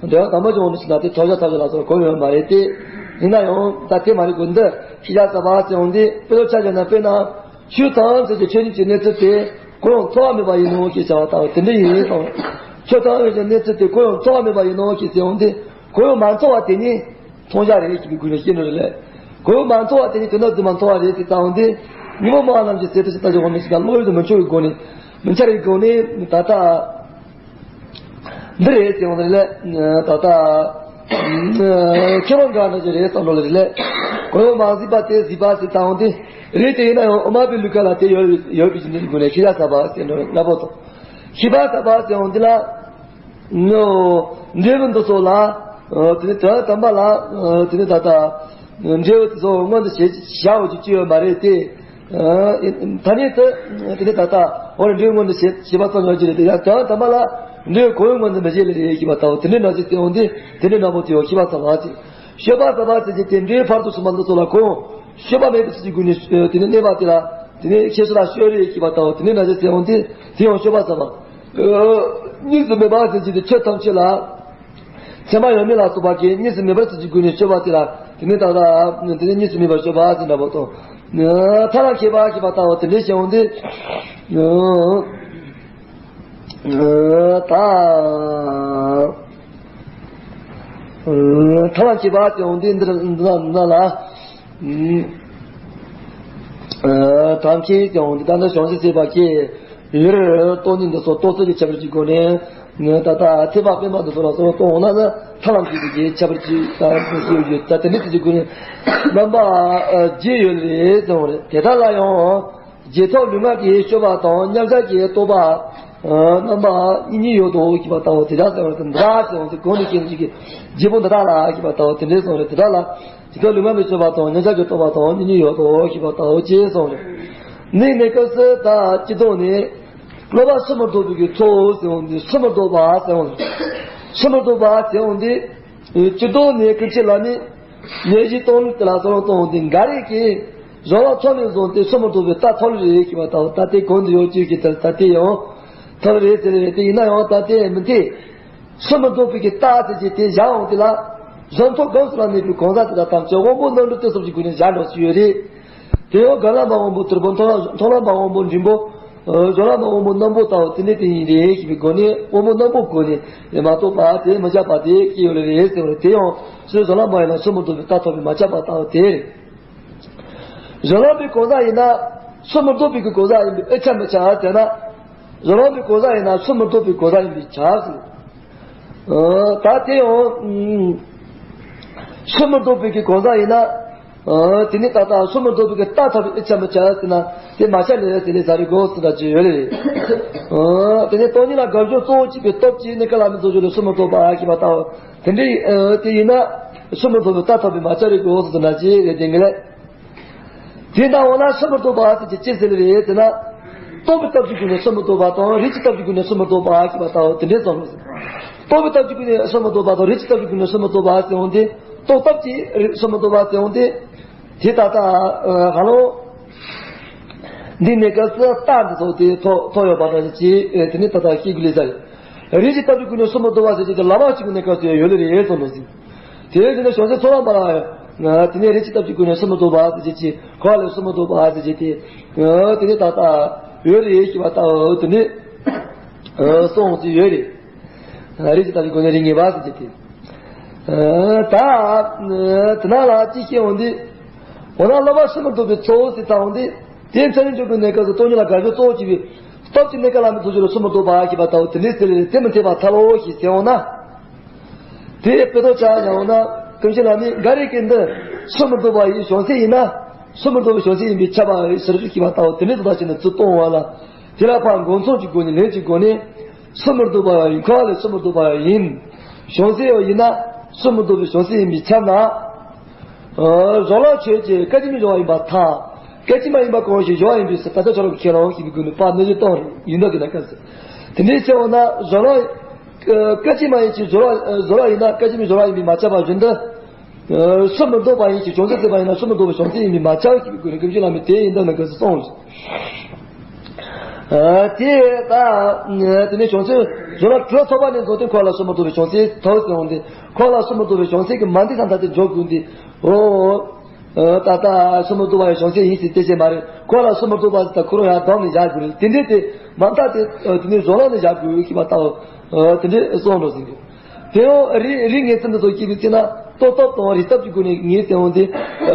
འབྲས་བུ་དམ་པ་ཅུང་མི་ཤེས་ན་དེ་ཐོབ་བྱ་ཐོབ་བྱ་ལ་སོགས་གོ་ཡོད་མ་རེད་དེ། ཡིན་ན་ཡང་ད་དེ་མ་རེད་གོ་འདི་ཤེས་བྱ་ཟབ་པ་ཟེར་འོང་དེ་དཔེ་ལ་ཆ་བཞག་ན་དཔེར་ན་ཆོས་ཐམས་ཅད་ཀྱི་ཆོས་ཉིད་ཀྱི་གནས་ཚུལ་དེ་གོ་ཡང་ཚོར་བ་མེད་པ་ཡིན་ནོ་ཞེས་བྱ་བ་ལྟ་བུ་དེ་འདྲ་ཡིན་ཙང་། ཆོས་ཐམས་ཅད་ཀྱི་གནས་ཚུལ་དེ་གོ་ཡང་ཚོར་བ་མེད་པ་ཡིན་ནོ་ཞེས་ཟེར་འོང་དེ་གོ་ཡང་མ་ཚོར་བ་དེ་ཉིད། མཐོང་བྱ་རེད་ཅེས་པའི་སྒོ་ནས་བཤད་ནོ་རེད་ལས། གོ་ཡང་མ་མཐོང་བ་དེ་ནི་དོན་དམ་དུ་མ་མཐོང་བ་རེད་ཅེས་བསམ་འོང་དུས། ཉོན་མོངས་པ་རྣམས་ཀྱི་ཟད་པའི་ཕྱིར་ལྟ་ཞིག་འོང་མི་ཞིག་དང་བློ་ཡུལ་དུ་མི་འཆར་བའི་སྒོ་ནས། མི་འཆར་བའི་སྒོ་ནས་ད་ལྟ། འདི་རེད་ཅེས་འོང་རེད་ལས། ད་ལྟ། ཁྱེད་རང་འདྲ་འདྲ་ཅིག་རེད་བསམ་འགྲོ་ལེ་རེད་ལས། གོ་ཡང་མ་གཟིགས་པ་དེ་གཟིགས་པ་ཞིག་བསམ་འོང་དུས། རེད་དེ་ཡིན་ན་ཡང་དབུ་མ་པའི་ལུགས་ཀ་ལ་དེ་ཡོད་ཡོད་པའི་ཕྱིར་འདི་སྒོ་ནས་ཤེས་བྱ་ཟབ་པ་ཟེར་འགྲོ་རེད་ལ་པོ་དང་། ཤེས་པ་ཟབ་པ་ཟེར་འོང་དུས་ལ། འབྲས་བུ་འདི་ཚོ་ལ། དེ་ནི་དོན་དམ་པ་ལ། དེ་ནི་ད་ལྟ། འབྲས་བུ་དེ་ཚོ་མངོན་དུ་བྱེད་བྱ་འོ་ཅིག་ཅི་ཡོད་མ་རེད་དེ། ད་ནི་དེ་དེ་ནི་ད་ལྟ་འོ་རེ་འབྲས་བུ་མངོན་དུ་བྱེད་བྱེད་པ་ཙམ་ཡོད་ཀྱི་རེད་དེ་ཡང་དོན་དམ་པ་ལ་འབྲས་བུ་གོ་ཡང་མངོན་དུ་མི་བྱེད་ལེ་རེད་ཞེས་པ་ལྟ་བུ་དེ་འདྲའི་ནང་ཅིག་སྟེ་འོང་དེ་དེ་འདྲའི་ནང་པོ་དེ་ཡང་ཤེས་པ་ཟབ་པ་ཅིག་ཤེས་པ་ཟབ་པ་ཟེར་གྱི་དེ་འབྲས་བུ་ཕར་ཚུར་ཕྱིན་པ་འདི་ཚོ་ལ་གོ་ཡང་སྤྱོད་པ་མེད་པའི་ཚུལ་གྱི་སྒོ་ནས་དེ་ནི་གནས་པ་དེ་ལ་དེ་ནི་ཤེས་བྱ་ལ་སྤྱོད་རེད་ཞེས་པ་ལྟ་བུ་དེ་འདྲའི་ནང་ཅིག་སྟེ་འོང་དེ་དེ་ཡང་སྤྱོད་པ་ཟབ་པ། གཉིས་སུ་མེད་པ་ཟེར་གྱི་དེ་ཆོས་ཐམས་ཅད་ལ། མཚན་མ་ཡོད་མེད་ལ་སོགས་པ་གི་གཉིས་སུ་མེད་པར་ཚུལ་གྱི་སྒོ་ནས་དཔྱོད་པ་དེ་ལ་དེ་ནི་ད་ལྟ་དེ་ནི་གཉིས་སུ་མེད་པར་དཔྱོད་པ་ཟེར་འདྲ་པོ་དང་། ཐབས་ལ་མཁས་པ་ཞེས་པ་ལྟ་བུ་དེ་འདྲའི་བྱས་འོང་དུས། ད་ཐབས་ལ་མཁས་པ་ཟེར་འོང་དུས་འདིར་འདི་ན་འདི་ན་ལ། ཐབས་མཁས་ཀྱང་འདི་ལྟར་ན་བྱང་ཆུབ་སེམས་དཔའ་ཁྱེད་ཡུལ་རྟོག་ནི་འདི་ཚོ་རྟོག་ཚོད་ཀྱི་ཁྱད་པར་གྱི་སྒོ་ནས་ད་ལྟ་ཐེག་པ་དཔེ་མ་འདི་ཚོ་ལ་སོགས་རྟོག་འོང་ན་ནི་ཐབས་ལམ་གྱི་ཁྱད་པར་གྱི་ད་ལྟ་ཡོད་ད་དེ་ནི་དེ་ཀྱི་སྒོ་ནས་རྣམ་པ་བརྒྱད་ཡོད་རེད་ཟེར་བ་རེད། དེ་དག་ལ་ཡང་རྗེས་ཐོབ་ལུས་ངག་གི་སྤྱོད་པ་དང་མཉམ་གཞག་གི་རྟོག་པ། རྣམ་པ་གཉིས་གཉིས་ཡོད་དོ་ཞེས་པ་ལྟ་བུ་དེ་དག་ཟེར་བ་དེ་འདྲ་ཟེར་བ་དེ་གོང་ནས་སྐྱེ་མཆེད་ཀྱི་བརྗེ་པོ་འདི་དག་ལ་ཞེས་པ་ལྟ་བུ་དེ་འདྲའི་གསུངས་རེད། དེ་དག་ལ་ཇི་ལྟར་ལུས་ངག་གི་སྤྱོད་པ་དང་མཉམ་གཞག་གི་རྟོག་པ་དང་གཉིས་གཉིས་ཡོད་དོ་ཞེས་པ་ལྟ་བུ་ཅེས་གསུངས་རེད། གནས་ནི་སྐབས་སུ་ད་སྤྱི་ལྡོག་ནས་སློབ་པ་སུ་མི་ལྡོག་པའི་གི་ཚོགས་ཟེར་བ་འདི་སུ་མི་ལྡོག་པ་ཟེར་བ་འདི་སུ་མི་ལྡོག་པ་ཟེར་བ་འདི་སྤྱི་ལྡོག་ནས་ཀུན་གྱི་ལ་ནི། ཉེར་བཞི་སྟོང་ལུགས་དེ་ལ་གསོལ་བ་གཏོང་སྟེ་འགའ་རེ་གིས་གཞུང་ལ་ཚོགས་ནས་བཟུང་སྟེ་སུ་མི་ལྡོག་པའི་རྟགས་ཐོབ་རེ་ཞེས་པ་ལྟ་བུ་ད་ལྟའི་གོང་དུ་ཡོད་ཅིག་གི་དེར་ད་ལྟའི་ཡང་ཐོབ་རེ་ཟེར་རེ་དེ་ཡིན་ན་ཡང་ད་ལྟའི་མི་འཐད། སུ་མི་ལྡོག་པའི་གི་རྟགས་ཟེར་གྱི་དེ་བཞག་འོང་དེ་ལ་གཞུང་ཐོག་སྒོམ་གསུམ་ལ་གནས་པའི་གང་ཟག་དེ་དག་ཐམས་ཅད་དབང་པོ་རྣམ་གྲོལ་གཏད་སོ་ཀྱི་སྒོ་ནས་བཞག་འགྲོ་ཞིག་ཡོད་རེད། དེ་ཡང་སྒོམ་ལམ་པ་དབང་པོ་ཐོར་བུ་མཐོང་ལམ་མཐོང་ལམ་པ་དབང་པོ་འབྲིང་པོ། གཞུང་ལམ་པ་དབང་པོ་རྣོན་པོ་ལྟ་བུ་དེ་འདྲའི་དེ་ཡིན་རེད་ཞེས་པའི་སྒོ་ནས་དབང་པོ་རྣོན་པོའི་སྒོ་ནས་མ་རྟོགས་པ་དེ་མི་ཁྱབ་པ་དེ་སྐྱེ་ཡོད་ལེ་རེད་ཟེར་བ་རེད། དེ་ཡང་སུ་གཞུང་ལམ་པ་ཡིན་ན་སུ་མི་ལྡོག་པའི་རྟགས་ཐོབ་པའི་མ་ཁྱབ་པ་ལྟ་བུ་དེ་རེད། གཞུང་ལམ་པའི་གང་ཟག་ཡིན་ན་སུ་མི་ལྡོག་པའི་གི་གང་ཟག་ཡིན་པའི་ཨེ་ཆ་མི་ཆ་ཟེར་ན། གཞུང་ལམ་པའི་གང་ཟག་ཡིན་ན་སུ་མི་ལྡོག་པའི་གང་ཟག་ཡིན་པའི་ཆ་ཟེར། ད་དེ་ཡང་སུ་མི་ལྡོག་པའི་གི་གང་ཟག་ཡིན་ན། ཨ། དེ་ནི་ད་ལྟ་སུ་མི་ལྡོག་པའི་རྟགས་ཐོབ་པའི་ཨེ་ཆ་མི་ཆ་ཟེར་ན་དེ་མ་ཆ་ལེ་ཟེར་ལེ་ཟ་རི་གོ་ཟེར་ད་ཅི་ཡོད་རེད། ཨ། དེ་ནི་སྟོང་ཉིད་ལ་དགག་སྦྱོར་གཙོ་བོ་གཅིག་པའི་སྟོབས་ཀྱིས་ནི་ཀ་ལ་མི་རྫོགས་སྦྱོར་ལས་སུ་མི་ལྡོག་པ་ཞེས་པ་ལྟ་བུ་དེ་འདྲའི་ཨ་དེ་ཡིན་ན་སུ་མི་ལྡོག་པའི་རྟགས་ཐོབ་པའི་མ་ཆ་རི་གོ་ཟེར་ན་ཅི་རེད་དེ་འགི་ལེ། དེ་ལྟ་འོ་ན་སུ་མི་ལྡོག་པ་ཟེར་གྱི་ཅི་ཟེར་རེད་ཟེར་ན། རྟོགས་པའི་སྟོབས་ཀྱི་སྒོ་ནས་སུ་མི་ལྡོག་པ་དང་། རིགས་ཀྱི་སྟོབས་ཀྱི་སྒོ་ནས་སུ་མི་ལྡོག་པ་ཞེས་པ་ལྟ་བུ་དེ་འདྲའི་ཙམ་རེད། རྟོགས་པའི་སྟོབས་ཀྱི་སྒོ་ནས་སུ་མི་ལྡོག་པ་དང་། རིགས་ཀྱི་སྟོབས་ཀྱི་སྒོ་ནས་སུ་མི་ལྡོག་པ་ཟེར་འོང་དུས། རྟོགས་སྟོབས་ཀྱིས་སུ་མི་ལྡོག་པ་ཟེར་འོང་དུས། དེ་ད་ལྟ་ཧ་ལམ་འདི་གནས་སྐབས་སུ་རྟགས་འདི་ཚོ་དེ་ཐོགས་ཐོགས་ཡོད་པ་འདྲ་ཞིག་བྱས། དེ་ནི་ད་ལྟ་སྐྱེ་དགུ་ལས་ཟ་ཡོད། རིགས་ཀྱི་སྟོབས་ཀྱི་སྒོ་ནས་སུ་མི་ལྡོག་པ་ཟེར་གྱི་དེ་བླ་མ་གཅིག་གི་གནས་སྐབས་སུ་ཡོད་ལེ་རེད་ཙམ་ལོ་ཟིན། དེ་ཡང་དེ་ནི་བྱང་སེམས་ཚོགས་ལམ་པ་ལ་ཡང་དེ་ནས་རིགས་ཀྱི་སྟོབས་ཀྱི་སྒོ་ནས་སུ་མི་ལྡོག་པ་ཟེར་གྱི་ཅི། འཁོར་བ་ལས་སུ་མི་ལྡོག་པ་ཟེར་གྱི་དེ། དེ་ནི་ད་ལྟ་ཡོད་རེད་ཞེས་པ་ལྟ་བུ་དེ་ནི་གསུངས་ཏེ་ཡོད་རེད། རིགས་ཀྱི་སྟོབས་ཀྱི་སྒོ་ནས་རིགས་ངེས་པ་ཟེར་གྱི་དེ། ད་དེ་ན་ལ་ཅི་སྐྱེ་འོང་དུས། འོ་ན་བསླབ་པ་སུ་མི་ལྡོག་པའི་གཙོ་བོ་ཟེར་ལྟ་འོང་དུས། དེ་མཚན་ཉིད་འཇོག་པའི་གནས་སྐབས་སུ་སྟོང་ཉིད་ལ་དགག་སྦྱོར་གཙོ་བོ་བྱེད་པའི་སྟོབས་ཀྱི་གནས་སྐབས་ལ་མི་ལྡོག་ཕྱིར་རོ། སུ་མི་ལྡོག་པ་ཞེས་པ་ལྟ་བུ་དེ་འདྲའི་ཟེར་ལེ་རེད། དེ་མི་འཐད་པར་ཐལ་ལོ་ཞེས་ཟེར་འོང་ན། དེ་དཔེ་ཐོག་ཆ་བཞག་འོང་ན། ཀུན་མཁྱེན་བླ་མས་འགའ་རེ་གིས་འདི་སུ་མི་ལྡོག་པ་ཡི་བྱང་སེམས་ཡིན་ན། སུ་མི་ལྡོག་པའི་བྱང་སེམས་ཡིན་པས་ཁྱབ་པ་ཡི་ཕྱིར་ཞེས་པ་ལྟ་བུ་དེ་འདྲའི་ཟེར་བ་ཞིག་ནི་ཚུར་གཏོང་བ་ལ། དེ་ལ་ཕར་མགོ་མཚུངས་ཀྱི་སྒོ་ནས་ལན་གྱི་སྒོ་ནས། སུ་མི་ལྡོག་པ་ཡིན། འཁོར་བ་ལས་སུ་མི་ལྡོག་པ་ཡིན། བྱང་སེམས་ཡིན་ན་སུ་མི་ལྡོག་པའི་བྱང་སེམས་ཡིན་པས་ཁྱབ་ན། གཞན་ལ་ཆོས་ཅན། སྐད་ཅིག་མའི་སྦྱོར་བ་ཡིན་པར་ཐལ། སྐད་ཅིག་མ་ཡིན་པ་གང་ཞིག་སྦྱོར་བ་ཡིན་པའི་ཕྱིར། ད་ལྟ་ཆ་རོགས་ཁས་བླངས་ཞེས་པའི་སྒོ་ནས་ཕར་གནོད་བྱེད་གཏོང་རེད། ཡིན་འདོད་ཀྱི་ན་སྐབས་སུ། དེ་འདྲའི་ཕྱིར་འོ་ན་གཞན་ལ། སྐད་ཅིག་མ་ཡིན་ཞིང་སྦྱོར་བ་སྦྱོར་བ་ཡིན་ན། སྐད་ཅིག་མའི་སྦྱོར་བ་ཡིན་པས་མ་ཁྱབ་པ་བཞིན་དུ། སུ་མི་ལྡོག་པ་ཡིན་ཞིང་བྱང་སེམས་བརྟན་པ་ཡིན་ན་སུ་མི་ལྡོག་པའི་བྱང་སེམས་ཡིན་པས་མ་ཁྱབ་ཞེས་པའི་སྒོ་ནས་ཀུན་མཁྱེན་བླ་མས་དེ་ཡིན་འདོད་ན་སྐབས་སུ་གསུངས། ཨ། དེ་ལྟ། དེ་ནས་བྱང་སེམས་སྦྱོར་བ་དྲུག་ཐོབ་པ་ནས་བཟུང་སྟེ་འཁོར་བ་ལ་སོགས་མི་ལྡོག་པའི་བྱང་སེམས་ཐོབ་ཟེར་འོང་སྟེ། འཁོར་བ་ལ་སོགས་མི་ལྡོག་པའི་བྱང་སེམས་ཀྱི་མ་འདི་ས་མཐའ་དེ་འཇོག་དགོས་ཏེ། འོ། ད་ལྟ་སོགས་མི་ལྡོག་པའི་བྱང་སེམས་ཡིན་ཟེར་དེ་བྱས་མ་རེད། འཁོར་བ་ལ་སོགས་མི་ལྡོག་པ་ཟེར་ད་ཁོ་རང་ཡར་བསྡམས་ནས་བཞག་དགོས་རེད། དེ་འདྲས་དེ་མ་མཐའ་དེ་དེ་ནས་བཟོ་ལོག་ནས་བཞག་དགོས་ཞེས་པ་ལྟ་བུ་དེ་འདྲས་གསུངས་འགྲོ་ཟིན་གྱི། དེ་ཡང་རིགས་རིགས་ངེས་ཚུལ་འདི་ཚོ་སྐྱེས་པའི་ཚེ་ན་རྟོགས་སྟོབས་དང་རིགས་སྟོབས་ཀྱི་སྒོ་ནས་ངེས་ཏེ་འོང་སྟེ།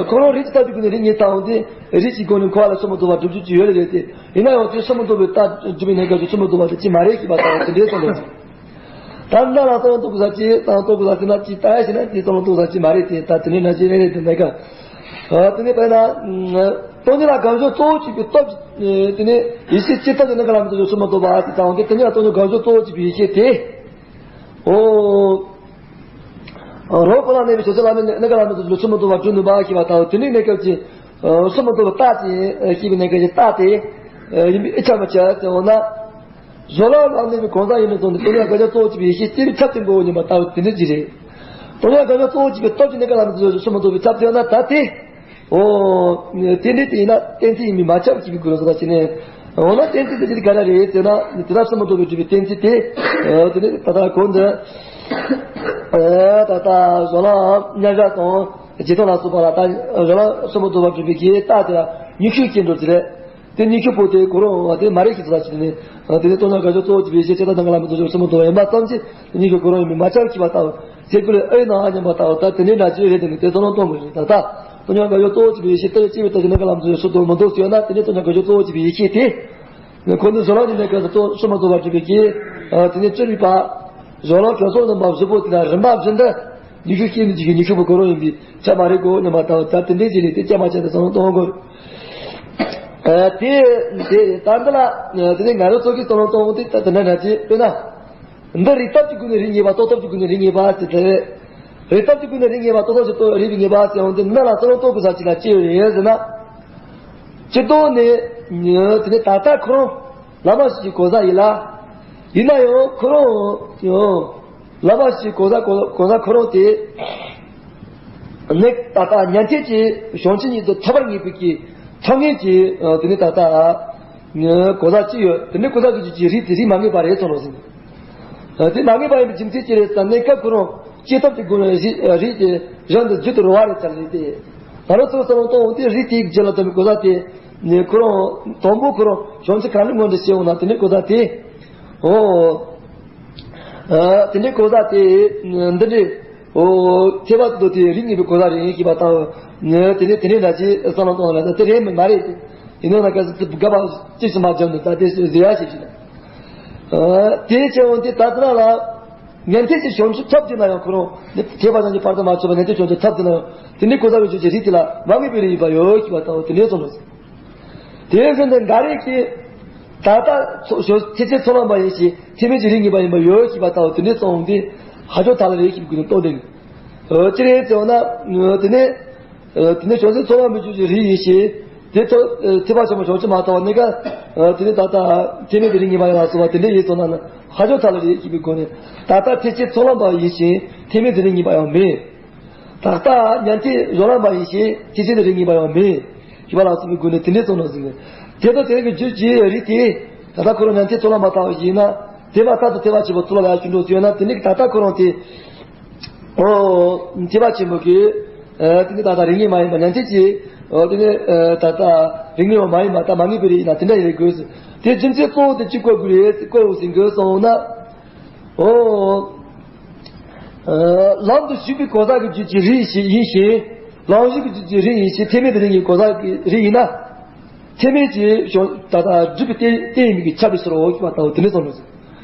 ཁོ་རང་རིགས་ཀྱི་སྟོབས་ཀྱི་སྒོ་ནས་རིགས་ངེས་ཚར་འོང་སྟེ། རིགས་ཀྱི་སྒོ་ནས་འཁོར་བ་ལ་སོགས་མི་ལྡོག་པ་སྒྲུབ་རྒྱུ་ཅིག་ཡོད་རེད་དེ། ཡིན་ན་ཡང་དེ་སོགས་མི་ལྡོག་པའི་རྟགས་སྒྲུབ་པའི་གནས་སྐབས་སུ་སོགས་མི་ལྡོག་པ་དེ་ཅི་མ་རེད་ཞེས་པ་ལྟ་བུ་དེ་འདྲའི་གསུངས་འདུག། ད་ལྟ་ལ་སོགས་རྟོགས་དགོས་ས་ཅི་དང་རྟོགས་དགོས་ས་ཅི་ན་ཅི་ལྟ་ཡ་ཞེ་ན་དེ་སོགས་རྟོགས་ས་ཅི་མ་རེད་དེ། ད་དེ་འདྲའི་ན་ཅི་རེད་རེད་དེ་གནས་སྐབས། དེ་ནས་དཔེར་ན། སྟོང་ཉིད་ལ་དགག་སྦྱོར་གཙོ་བོ་བྱེད་པའི་སྟོབས། དེ་ནས་ཡེ་ཤེས་ཇི་ལྟར་དུ་གནས་སྐབས་ལ་མི་ལྡོག་ཕྱིར་སོགས་མི་ལྡོག་པ་ཞེས་ལྟ་བུ་དེ། སྟོང་ཉིད་ལ་སྟོང་ཉིད་དགག་སྦྱོར་གཙོ་བོ་བྱེད་པའི་ཡེ་ཤེས་དེ། འོ། རང་ཁོ་ན་གནས་པའི་བྱང་སེམས་བླ་མེད་གནས་སྐབས་ལ་མི་ལྡོག་ཕྱིར་སོགས་མི་ལྡོག་པ་སྒྲུབ་ནུས་པ་ཞེས་པ་ལྟ་བུ་དེ་ནི་གནས་སྐབས་ཀྱི་སོགས་མི་ལྡོག་པའི་རྟགས་ཅན་ཞེས་པའི་གནས་སྐབས་ཀྱི་རྟགས་དེ་ཡིན་པས་ཨེ་ཁྱབ་མ་ཁྱབ་ཟེར་འོ་ན། བཟོ་ལོག་ལ་གནས་པའི་གང་ཟག་ཡིན་ནོ་ཙང་ནི་སྟོང་ཉིད་ལ་དགག་བྱ་གཙོ་བོ་བྱེད་པའི་ཡེ་ཤེས་སྐྱེ་བའི་ཚབ་དེ་མགོ་བོ་ཉིན་པ་ལྟ་བུ་དེ་འདྲ་ཅིག་རེད། སྟོང་ཉིད་ལ་དགག་བྱ་གཙོ་བོ་བྱེད་པའི་སྟོབས་ཀྱི་གནས་སྐབས་ལ་མི་ལྡོག་ཕྱིར་སོགས་མི་ལྡོག་པའི་ཚབ་དེ་ཡང་ན་ད་དེ། འོ། དེ་འདྲའི་དེ་ཡིན་ན་གཏན་ཚིགས་ཡིན་པས་མ་ཁྱབ་ཞེས་པའི་སྐོར་ལ་བཟོ་ལྟ་བྱས་ནས། འོ་ན་གཏན་ཚིགས་དེ་ཅི་ག་རེ་རེད་ཟེར་ན། དེ་དག་སོགས་མི་ལྡོག་པའི་སྒྲུབ་པའི་གཏན་ཚིགས་དེ། དེ་ནི་ད་ལྟ་གོང་དུ། ད་ལྟ་བཟོ་ལོག་མཉམ་བཞག་དང་རྗེས་ཐོབ་ལ་སོགས་པ་ལ་ད་བཟོ་ལོག་སོགས་མི་ལྡོག་པ་སྒྲུབ་པའི་གི་རྟགས་དེ་ལ་ཉི་ཤུ་སྐྱེ་འགྲོ་ཟེར་རེད། དེ་ཉི་ཤུ་པོ་དེ་གོ་རུང་བ་དེ་མ་རེད་ཅེས་བཟོ་ལྟ་བྱས་ནས། དེ་ནི་སྟོང་ཉིད་དགག་བྱ་གཙོ་བོ་བྱེད་པའི་ཡེ་ཤེས་ཇི་ལྟར་དུ་གནས་སྐབས་ལ་མི་ལྡོག་ཕྱིར་སོགས་མི་ལྡོག་པ་ཡིན་པ་ཙམ་གྱིས་ཉི་ཤུ་གོ་རུང་ཡིན་པས་མ་ཁྱབ་ཞེས་པ་ལྟ་བུ། ཟེར་དགོས་ལས་ཨེ་ན་སྙམ་པ་ལྟ་བུ་ད་དེ་འདྲའི་འདྲ་ཅིག་རེད་དེ་ནི་དེ་ཚོ་ལ་གཏོང་དགོས་རེད། ད་ལྟ་སྟོང་ཉིད་དགག་བྱ་གཙོ་བོ་བྱེད་པའི་ཡེ་ཤེས་ལྟར་སྐྱེ་བའི་རྟགས་ཀྱི་གནས་སྐབས་ལ་མི་ལྡོག་ཕྱིར་སོགས་མི་ལྡོག་ཟེར་ན། དེ་ནི་སྟོང་ཉིད་དགག་བྱ་གཙོ་བོ་བྱེད་པའི་ཡེ་ཤེས་དེ། ཁོ་ནི་བཟོ་ལོག་གི་གནས་སྐབས་སུ་སོགས་མི་ལྡོག་པ་སྒྲུབ་པའི་གི། དེ་ནི་སྤྱི་རིག་པ། བཟོ་ལོག་གྲོལ་སོགས་རྣམ་པ་བཞི་པོ་དེ་ལ་རིམ་པ་བཞིན་དུ་ཉི་ཤུ་སྐྱེ་ནི་ཅིག་གི་ཉི་ཤུ་པོ་གོ་རུང་ཡིན་པས་ཁྱབ་མ་རེད་གོ་སྙམ་པ་ལྟ་བུ་ད་དེ་འདྲའི་ཅིག་ནི་དེ་ཁྱབ་མ་ཁྱབ་དེ་ཚོ་ལ་གཏོང་དགོས། དེ་དེ་ད་འདི་ལ་དེ་ནི་ང་རང་ཚོ་གི་ཚོ་ལ་གཏོང་དེ་ད་དེ་འདྲ་འདྲ་ཅིག་དཔེར་ན། འདི་རིགས་སྟོབས་ཀྱི་སྒོ་ནས་རིགས་ངེས་པ། རྟོགས་སྟོབས་ཀྱི་སྒོ་ནས་རིགས་ངེས་པ་ཟེར་ཏེ། རིགས་སྟོབས་ཀྱི་སྒོ་ནས་རིགས་ངེས་པ། རྟོགས་སྟོབས་ཀྱི་སྟོབས་རིགས་ངེས་པ་ཟེར་འོང་དུས་ནི་ལ་ཚུར་རྟོགས་དགོས་ས་ཅིག་ལ་ཅི་ཡོད་རེད་ཟེར་ན། སྤྱིར་བཏང་ནས་དེ་ནི་ད་ལྟ་ཁོ་རང་བླ་མ་ཞིག་གི་གོ་ས་ཡིན་ལ། ཡིན་ན་ཡང་ཁོ་རང་ཡང་བླ་མ་ཞིག་གི་གོ་ས་གོ་གོ་ས་ཁོ་རང་དེ། ནི་ད་ལྟ་ཉན་ཐོས་ཀྱི་བྱང་ཆུབ་ཉིད་དུ་ཐོབ་པར་ངེས་པའི་གི་ཐོབ་ངེས་ཀྱི་དེ་ནི་ད་ལྟ། གོ་ས་ཅི་ཡོད། དེ་ནི་གོ་ས་ཀྱི་རྒྱུད་ཀྱི་རིགས་དེ་རིགས་མ་ངེས་པ་རེད་ཙང་རོ་ཟིན། དེ་མ་ངེས་པ་ཡིན་པའི་རྒྱུ་མཚན་ཅི་རེད་ཟེར་ན། གནས་སྐབས་ཁོ་རང་སྐྱེ་སྟོབས་ཀྱི་སྒོ་ནས་རིགས་རིགས་དེ་རང་དུ་རྒྱུད་དུ་རུང་བ་རེད་ཙང་རེད་དེ། ད་རུང་ཚུར་བསམ་བློ་གཏོང་འོང་དུས་རིགས་དེའི་རྒྱུད་ལ་ལྡན་པའི་གོ་ས་དེ། ནི་ཁོ་རང་དང་པོ་ཁོ་རང་བྱང་ཆུབ་གང་རུང་ངོ་འདྲི་བྱེད་འོང་ན། དེ་ནི་གོ་ས་དེ། འོ། དེ་ནི་གོ་ས་དེ་འདི་འདྲའི། འོ། ཐེག་པ་དུ་དེ་རིགས་ངེས་པའི་གོ་ས་རེད་ཞེས་པ་ལྟ་བུ། དེ་ནི་དེ་ནི་ན་ཅི་བསམ་བློ་གཏོང་ལ་དེ་རེད་མིན་མ་རེད་དེ། ཡིན་ནོ་ན་ག་ཚོད་ཚོད་དགའ་བ་ཅི་ཞིག་མ་བྱུང་ནས་ད་དེ་ཟེར་ཡ་ཞིག་ཞིག་ན། དེ་བྱས་འོང་དེ་ད་ལྟ་ལ་ཉན་ཐོས་ཀྱི་བྱང་ཆུབ་ཐོབ་དེ་ན་ཡང་ཁོ་རང་ཐེག་པ་ཅན་གྱི་བར་དུ་མ་ཆོད་པ་ཉན་ཐོས་བྱང་ཆུབ་ཐོབ་དེ་ན་ཡང་དེ་ནི་གོ་ས་བའི་ཆོས་ཀྱི་རིགས་དེ་ལ་མ་ངེས་པའི་རིགས་ཡིན་པ་ཡོད་ཞེས་པ་ལྟ་བུ་དེ་འདྲའི་ཚོ་ལ། དེ་བཞིན་དུ་འགའ་རེ་གིས་ད་ལྟ་ཚོ་ཆོས་ཐེག་ཆེན་ཚོགས་ལམ་པ་ཡིན་ཞེས་ཐེག་དམན་གྱི་རིགས་ངེས་པ་ཡིན་པ་ཡོད་ཞེས་པ་ལྟ་བུ་དེ་འདྲའི་ཚོ་འོང་དུས་ཧ་ཅང་ཐལ་རེད་ཞེས་པའི་སྒོ་ནས་རྟོགས་ཏེ། ཅི་རེད་ཟེར་བ་ན། དེ་ནས། དེ་ནས་བྱང་སེམས་ཚོགས་ལམ་པའི་ཆོས་ཀྱི་རིགས་ཡིན་ཞེས། དེ་ཐོ་ཐེག་པ་ཆེན་པོ་བྱང་ཆུབ་མ་ཐོབ་པ་གནས་སྐབས་དེ་ནི་ད་ལྟ་ཐེག་དམན་དེ་རིགས་གཉིས་པ་ཡིན་ལ་སོགས་པ་དེ་འདྲ་ཡིན་སོང་ན་ནི་ཧ་ཅང་ཐལ་བ་རེད་ཞེས་པའི་སྒོ་ནས། ད་ལྟ་ཐེག་ཆེན་ཚོགས་ལམ་པ་ཡིན་ཞིང་ཐེག་དམན་དེ་རིགས་གཉིས་པ་ཡང་མིན། ད་ལྟ་ཉན་ཐོས་གཞུང་ལམ་པ་ཡིན་ཞིང་ཐེག་ཆེན་དེ་རིགས་གཉིས་པ་ཡང་མིན། ཞེས་པ་ལ་སོགས་པའི་སྒོ་ནས་དེ་འདྲའི་ཚོགས་ནང་ཟིན་ནས། དེ་དང་དེ་རིགས་ཀྱི་རྒྱུད་ཀྱི་རིགས་དེ་ད་ལྟ་ཁོ་རང་ཉན་ཐོས་ཚོགས་ལམ་པ་ལྟ་བུ་ཞིག་ཡིན་ན། དེ་མ་ཐག་ཏུ་ཐེག་པ་ཆེན་པོ་ཐོབ་ལ་ཡར་ཞུ་འགྲོ་ཟེར་ན་དེ་ནི་ད་ལྟ་ཁོ་རང་དེ། ཨོ། ཐེག་པ་ཆེན་པོ་གི། ཨ་དེ་ནི་ད་ལྟ་རིགས་ངེས་མ་ཡིན་པ་ཉན་ཐོས་ཀྱི། ཨོ་དེ་ནི་ཨ་ད་ལྟ་རིགས་ངེས་པ་མ་ཡིན་པ་ད་མ་ངེས་པའི་རིགས་ཡིན་ན་དེ་འདྲ་ཡིན་དགོས། དེ་རྒྱུ་མཚན་གཙོ་བོ་དེ་གཅིག་བཀོད་དགོས་རེད། བཀོད་འོས་ཟིན་དགོས་སོང་ན། ཨོ། ཨ་ལམ་དུ་ཞུགས་པའི་གང་ཟག་གི་རྒྱུད་ཀྱི་རིགས་ཤིག་ཡིན་ཞིང་། ལམ་ཞུགས་ཀྱི་རྒྱུད་ཀྱི་རིགས་ཡིན་ཞིང་ཐེག་དམན་དེ་རིགས་ཀྱི་གང་ཟག་གི་རིགས་ཡིན་ན། ཐེག་དམན་གྱི་བྱང་ད་ལྟ་སྒྲུབ་པའི་རྟེན་རྟེན་ཡིན་མིན་གྱི་ཁྱབ་པའི་ཕྱིར་རོ་ཞེས་པ་ལྟ་བུ་དེ་འདྲ་གསུངས་ནུག།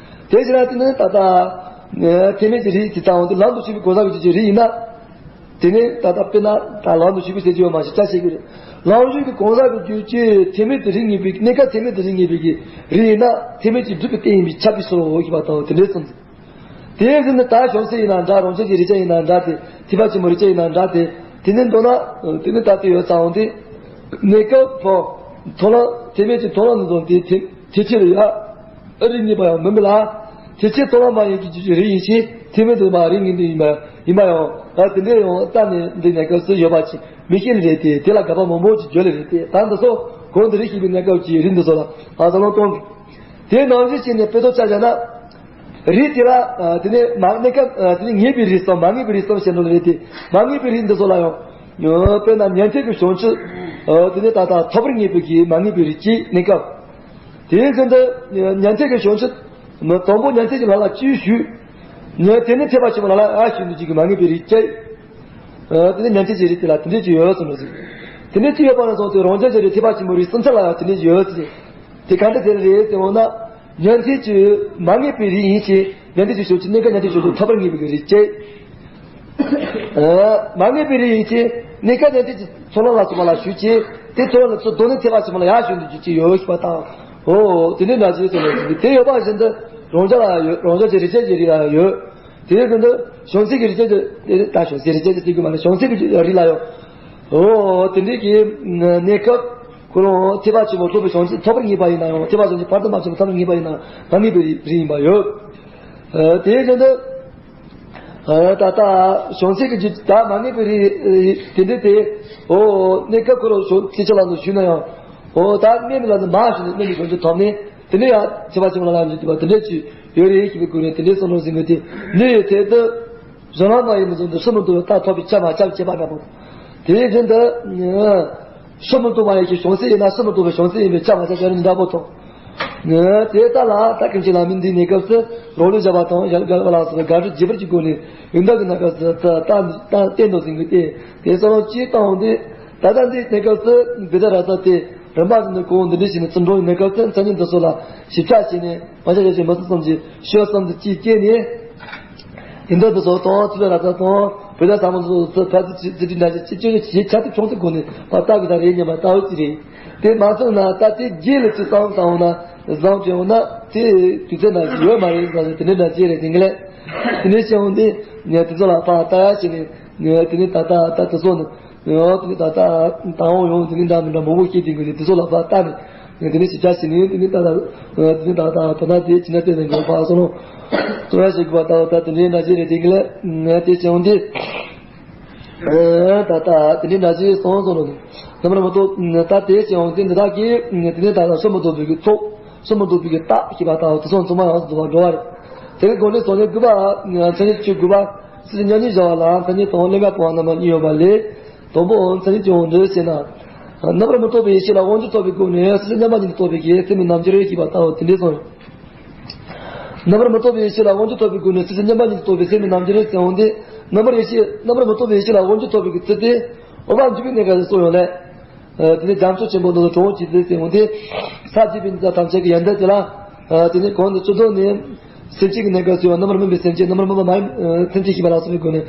དེ་བཞིན་དེ་ནི་ད་ལྟ་ཐེག་དམན་གྱི་རིགས་དེ་ལྟ་བུ་དེ་ལམ་དུ་ཞུགས་པའི་གང་ཟག་གི་རྒྱུད་ཀྱི་རིགས་ཡིན་ན། དེ་ནི་ད་ལྟ་དཔེར་ན་ད་ལམ་དུ་ཞུགས་པའི་ཟེར་གྱི་ཡོད་མ་ཞིག་ཆ་ཤེས་ཀྱི་རེད། ལམ་ཞུགས་ཀྱི་གང་ཟག་གི་རྒྱུད་ཀྱི་ཐེག་དམན་དེ་རིགས་ངེས་པའི་གནས་སྐབས་ཐེག་དམན་དེ་རིགས་ངེས་པའི་གི་རིགས་ཡིན་ན་ཐེག་དམན་གྱི་སྒྲུབ་པའི་རྟེན་ཡིན་པས་ཁྱབ་པའི་ཕྱིར་རོ་ཞེས་པ་ལྟ་བུ་དེ་འདྲ་གསུངས་ཟིན། དེ་བཞིན་དུ་ད་བྱང་སེམས་ཡིན་ན་འདྲ། རང་རྒྱལ་གྱི་རིགས་ཅན་ཡིན་ན་འདྲ་སྟེ། ཐེག་པ་ཆེན་པོའི་རིགས་ཅན་ཡིན་ན་འདྲ་སྟེ། དེ་ནི་མདོར་ན་དེ་ནི་ད་ལྟ་ཡོད་ཙང་དེ། གནས་སྐབས་ཕོ། མཐོང་ལམ་ཐེག་དམན་གྱི་མཐོང་ལམ་ནས་བཟུང་སྟེ་ཐེག་ཐེག་ཆེན་ལ་ཡང་རིགས་ངེས་པ་ཡང་མིན་པ་ལ། ཐེག་ཆེན་མཐོང་ལམ་པ་ཡིན་གྱི་རྒྱུད་ཀྱི་རིགས་ཡིན་ཞིང་ཐེག་དམན་དུ་མ་རིགས་ངེས་པ་ཡིན་པ་ཡིན་པ་ཡང་ད་དེ་འདྲ་ཡང་རྩ་ནས་འདི་གནས་སྐབས་སུ་ཡོད་པ་ཅིག་མི་ཤེས་ནི་རེད་དེ། དེ་ལ་དགག་པ་མང་པོ་ཅིག་བརྗོད་ལེ་རེད་དེ། ད་འདི་ཚོ་གོང་དུ་རིགས་ཞེས་པའི་གནས་སྐབས་ཀྱི་རིགས་འདི་ཚོ་ལ་ཨ་ཟ་ལོང་གཏོང་གི། དེ་ནང་བཞིན་བྱས་ནས་དཔེ་ཐོག་ཆ་བཞག་ན། རིགས་དེ་ལ་ཨ་དེ་ནས་མ་གནས་སྐབས་ཨ་དེ་ནས་ངེས་པའི་རིགས་སམ་མ་ངེས་པའི་རིགས་སམ་བཤད་འགྲོ་ལེ་རེད་དེ། མ་ངེས་པའི་རིགས་འདི་ཚོ་ལ་ཡང་། དཔེར་ན་ཉན་ཐོས་ཀྱི་བྱང་ཆུབ་ཨ་དེ་ནས་ད་ལྟ་ཐོབ་པར་ངེས་པའི་གི་མ་ངེས་པའི་རིགས་ཀྱི་གནས་སྐབས། དེའི་ཚེ་འདི་ཉན་ཐོས་ཀྱི་བྱང་ཆུབ་མི་དང་པོ་ཉན་ཐོས་ཀྱི་ལམ་ལ་ཅིས་ཞུགས། ཉན་དེ་ནས་ཐེག་པ་ཆེན་པོའི་ལམ་ལ་ཡར་ཞུགས་འདུག་ཅིག་གི་མ་ངེས་པའི་རིགས་སྐྱེ། ཨ་དེ་ནས་ཉན་ཐོས་ཀྱི་རིགས་དེ་ལ་དེ་འདྲས་ཅིག་ཡོད་གསུངས་པ་ཟིན། དེ་ནས་ཅི་ཡོད་པ་ན་སོང་ཙང་རང་རྒྱལ་གྱི་རིགས་ཐེག་པ་ཆེན་པོའི་རིགས་སུམ་ཅུ་ལ་ཡང་དེ་འདྲས་ཡོད་ཟེར། དེ་ག་འདྲ་དེ་རེད་ཟེར་འོང་ན། ཉན་ཐོས་ཀྱི་མ་ངེས་པའི་རིགས་ཡིན་ཞིང་ཉན་ཐོས་ཀྱི་བྱང་ཆུབ་གནས་སྐབས་ཉན་ཐོས་བྱང་ཆུབ་ཐོབ་པར་ངེས་པའི་རིགས་སྐྱེ། ཨ་མ་ངེས་པའི་རིགས་ཡིན་ཞིང་གནས་སྐབས་ཉན་ཐོས་ཀྱི་ཚོགས་ལམ་ལ་སོགས་པ་ལ་ཞུགས་ཀྱི། དེ་ཚོགས་ལམ་ལ་ཚུར་གདོད་ནས་ཐེག་པ་ཆེན་པོ་ལ་ཡར་ཞུགས་འདུག་ཅིག་ཅིག་ཡོད་ཞེས་པ་དང་། འོ་དེ་འདྲའི་འདྲ་ཅིག་ཟེར་ནས་དེ་ཡོད་པ་བཞིན་དུ་རང་རྒྱལ་ལ་ཡོད། རང་རྒྱལ་གྱི་རིགས་ཅན་གྱི་རིགས་ལ་ཡོད། དེའི་ཀུན་ཏུ་བྱང་སེམས་ཀྱི་རིགས་ཅན་གྱི་ད་བྱང་སེམས་རིགས་ཅན་གྱི་སྲིད་ཀྱི་མ་ནི་བྱང་སེམས་ཀྱི་རིགས་ལ་ཡང་། འོ་དེ་འདྲའི་གི་གནས་སྐབས་ཁོ་རང་ཐེག་པ་ཆེན་པོ་ཐོབ་པའི་བྱང་སེམས་ཐོབ་པར་ངེས་པ་ཡིན་ན་ཡང་། ཐེག་པ་ཆེན་པོ་བར་དུ་མ་ཆད་པར་ཐོབ་པར་ངེས་པ་ཡིན་ན་མ་ངེས་པའི་རིགས་ཡིན་པ་ཡོད། དེའི་ཀུན་ཏུ་ད་ལྟ་བྱང་སེམས་ཀྱི་རྒྱུད་ད་མ་ངེས་པའི་རིགས་དེ་འདྲའི་དེ། འོ་གནས་སྐབས་ཁོ་རང་བྱང་སེམས་ལ་ནི་ཞུགས་ན་ཡང་། འོ་ད་དམན་པའི་ལམ་དུ་མ་ཞུགས་ནས་དམན་པའི་བྱང་ཆུབ་ཐོབ་ནས། དེ་ནས་ཡང་ཐེག་པ་ཆེན་པོ་ལ་ལམ་ཞུགས་ཐུབ་པ་དེ་འདྲས་ཅིག་ཡོད་རེད་ཞེས་པའི་སྒོ་ནས་དེ་འདྲས་གསུངས་རོགས་ཟེར་མཁན་དེ་འདི་ཡི་ཐད་དུ། གཞུང་ལམ་པ་ཡིན་མི་ཚུལ་དུ་ཕྱིར་མི་ལྡོག་པའི་རྟགས་ཐོབ་པའི་ཆ་མ་ཁྱབ་ཅེས་པ་འདྲ་པོ། དེའི་རྒྱུན་དུ། ཕྱིར་མི་ལྡོག་པ་ཡིན་ཞིང་བྱང་སེམས་ཡིན་ན་ཕྱིར་མི་ལྡོག་པའི་བྱང་སེམས་ཡིན་པའི་ཆ་མ་ཁྱབ་ཅེས་འདྲ་པོ་དང་། དེ་ལྟ་ལ་ད་ཀུན་མཁྱེན་བླ་མས་འདིའི་གནས་སྐབས་སུ་རང་ལུགས་བཞག་པ་དང་ཡང་དགག་པ་ལ་སོགས་པའི་དགག་སྒྲུབ་བརྗེ་སྤར་གྱི་སྒོ་ནས་ཡོན་བདག་གི་གནས་སྐབས་སུ་རྟགས་རྟགས་བསྟན་འདུག་ཟེར་མཁན་དེ་དེ་ཚོ་ཅིས་བཏང་འོང་སྟེ། ད་ལྟ་འདིའི་གནས་སྐབས་སུ་བེ་ད་ར་ས་དེ། རིམ་པ་བཞིན་དུ་གོང་འདི་འདྲ་བྱས་ནས་བརྩི་འགྲོ་བའི་གནས་སྐབས་སུ་མཚན་ཉིད་འདི་ཚོ་ལ་ཞིབ་ཆ་བྱས་ནས་མ་བྱ་བྱ་བྱེད་མི་སྲིད་བསམ་གྱི་ཤོད་བསམ་དུ་ཅིས་སྐྱེས་ནས། ཡིན་འདི་འདི་ཚོ་དང་ཚུལ་ལ་ར་ས་དང་བོད་ཟླ་ཟབ་མོ་ཚོ་ཚོ་ཕ་ཚུལ་ཅི་ཅི་འདྲ་ཞིག་ཅི་ཅི་ཞིག་ཆ་ཚུལ་ཆུང་ཚུལ་སྒོ་ནས་མ་བལྟ་གི་ད་རེད་སྙམ་པ་ལྟ་བུ་ཅི་རེད། དེ་མ་ཚོགས་ན་ད་དེ་རྗེས་ལ་ཅི་བསམ་བསམ་འོང་ན་བཟང་དྲན་འོང་ན་དེ་དུས་ཚོད་ན་ཞིག་ཡོད་མ་རེད་བསམ་ནས་དེ་འདྲ་འདྲ་ཅི་རེད་དེ་འགི་ལས། དེ་འདྲ་བྱས་འོང་དེ་ངས་དེ་ཚོ་ལ་ཕར་ལྟ་ཡ་བྱས་ནས་ངས་དེ་ནས་ད་ལྟ་ད་དེ་ཚོ་ནི། ཡང་དེ་ནི་ད་ལྟ་དང་འོང་ཡོང་དེ་ནི་འདྲ་མི་འདྲ་མང་པོ་སྐྱེས་དེ་གི་དེ་ཚོ་ལ་ཕར་ལྟ་ནས་དེ་ནི་ཞིབ་ཆ་བྱས་ནས་དེ་ནི་ད་ལྟ་དེ་ནི་ད་ལྟ་ད་ལྟ་དེ་ཕྱི་ན་བལྟས་ནས་དགོས་པ་སོང་ལོ། ཙོ་ཡ་ཞིག་པ་ད་ལྟ་དེ་འདྲའི་འདྲ་བྱས་རེད་དེ་གི་ལ་ང་དེ་བྱས་འོང་དེ་ད་ལྟ་དེ་འདྲའི་འདྲ་བྱས་སོང་སོང་ལོ། རྣམ་པར་མི་རྟོག་ད་དེ་བྱས་འོང་དེ་འདི་དག་གི་དེ་ནི་ད་ལྟ་ཕྱིར་མི་ལྡོག་པའི་གི་ཚོགས་ཕྱིར་མི་ལྡོག་པའི་གི་རྟགས་ཞེས་པ་ད་དེ་སོང་ཚང་མ་ཡང་དུ་བ་འགྲོ་བ་རེད། དེ་གི་སྒོ་ནས་སོང་ནས་དགུ་པ་མཚན་ཉིད་བཅུ་དགུ་པ། སྲིད་མཉམ་ཉིད་བཞག་པ་ལ་མཚན་ཉིད་དང་ལྷན་དགའ་སྤོང་བ་རྣམ་པ་གཉིས་ཡོད་པ་ལས། དང་པོའང་མཚན་ཉིད་ཀྱི་དབང་དུ་བྱས་ན། རྣམ་པར་མི་རྟོག་པའི་ཡེ་ཤེས་ལ་དབང་ཕྱུག་ཐོབ་པའི་སྒོ་ནས་སྲིད་མཉམ་པ་ཉིད་དུ་རྟོགས་པའི་གི་སེམས་ནི་རྣམ་འགྱུར་ཞེས་པ་ལྟ་བུ་དེ་འདྲའི་ཚོགས། རྣམ་པར་མི་རྟོག་པའི་ཡེ་ཤེས་ལ་དབང་ཕྱུག་ཐོབ་པའི་སྒོ་ནས་སྲིད་མཉམ་པ་ཉིད་དུ་རྟོགས་པའི་སེམས་ནི་རྣམ་འགྱུར་ཟེར་འོང་སྟེ། རྣམ་པར་ཡེ་ཤེས་རྣམ་པར་མི་རྟོག་པའི་ཡེ་ཤེས་ལ་དབང་ཕྱུག་ཐོབ་པའི་གི་ཚུལ་དེ། འོ་བ་འཇུག་པའི་གནས་སྐབས་སུ་གསུངས་ཡོད་ལས། དེ་ནས་རྒྱ་མཚོ་ཆེན་པོ་འདི་ལ་གྲོང་ཁྱེར་ཟེར་འོང་སྟེ། ས་བརྒྱད་པའི་འཛིན་ཐམས་ཅད་ཀྱི་ཡང་འདས་དེ་ལ། དེ་ནས་གོང་དུ་བཅུ་བདུན་ནས། སེམས་ཅན་གྱི་གནས་སྐབས་སུ་ཡང་རྣམ་པར་སྨིན་པའི་སེམས་ཅན་རྣམ་པར་སྨིན་པ་མ་ཡིན་སེམས་ཅན་ཞེས་པ་ལ་སོགས་པའི་སྒོ་ནས།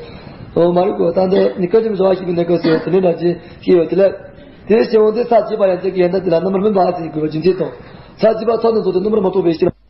འོ་མ་རིག་གོ་ད་འདི་ནི་བཀའ་དྲིན་བཟོ་བ་ཞེས་པའི་གནས་སྐབས་སུ་ཡང་དེ་ནས་འདྲ་ཅིག་སྐྱེས་ཡོད་དེ་ལས། དེ་བྱས་འོང་སྟེ་ས་བརྒྱད་པ་ཡང་འདས་ཀྱི་ཡང་འདས་དེ་ལ་རྣམ་པར་སྨིན་པ་ཟེར་དགོས་པའི་རྒྱུ་མཚན་དང་། ས་བརྒྱད་པ་ཐོབ་ནས་བཟུང་སྟེ་རྣམ་པར་མ་རྟོག་པའི་ཤེས་རབ།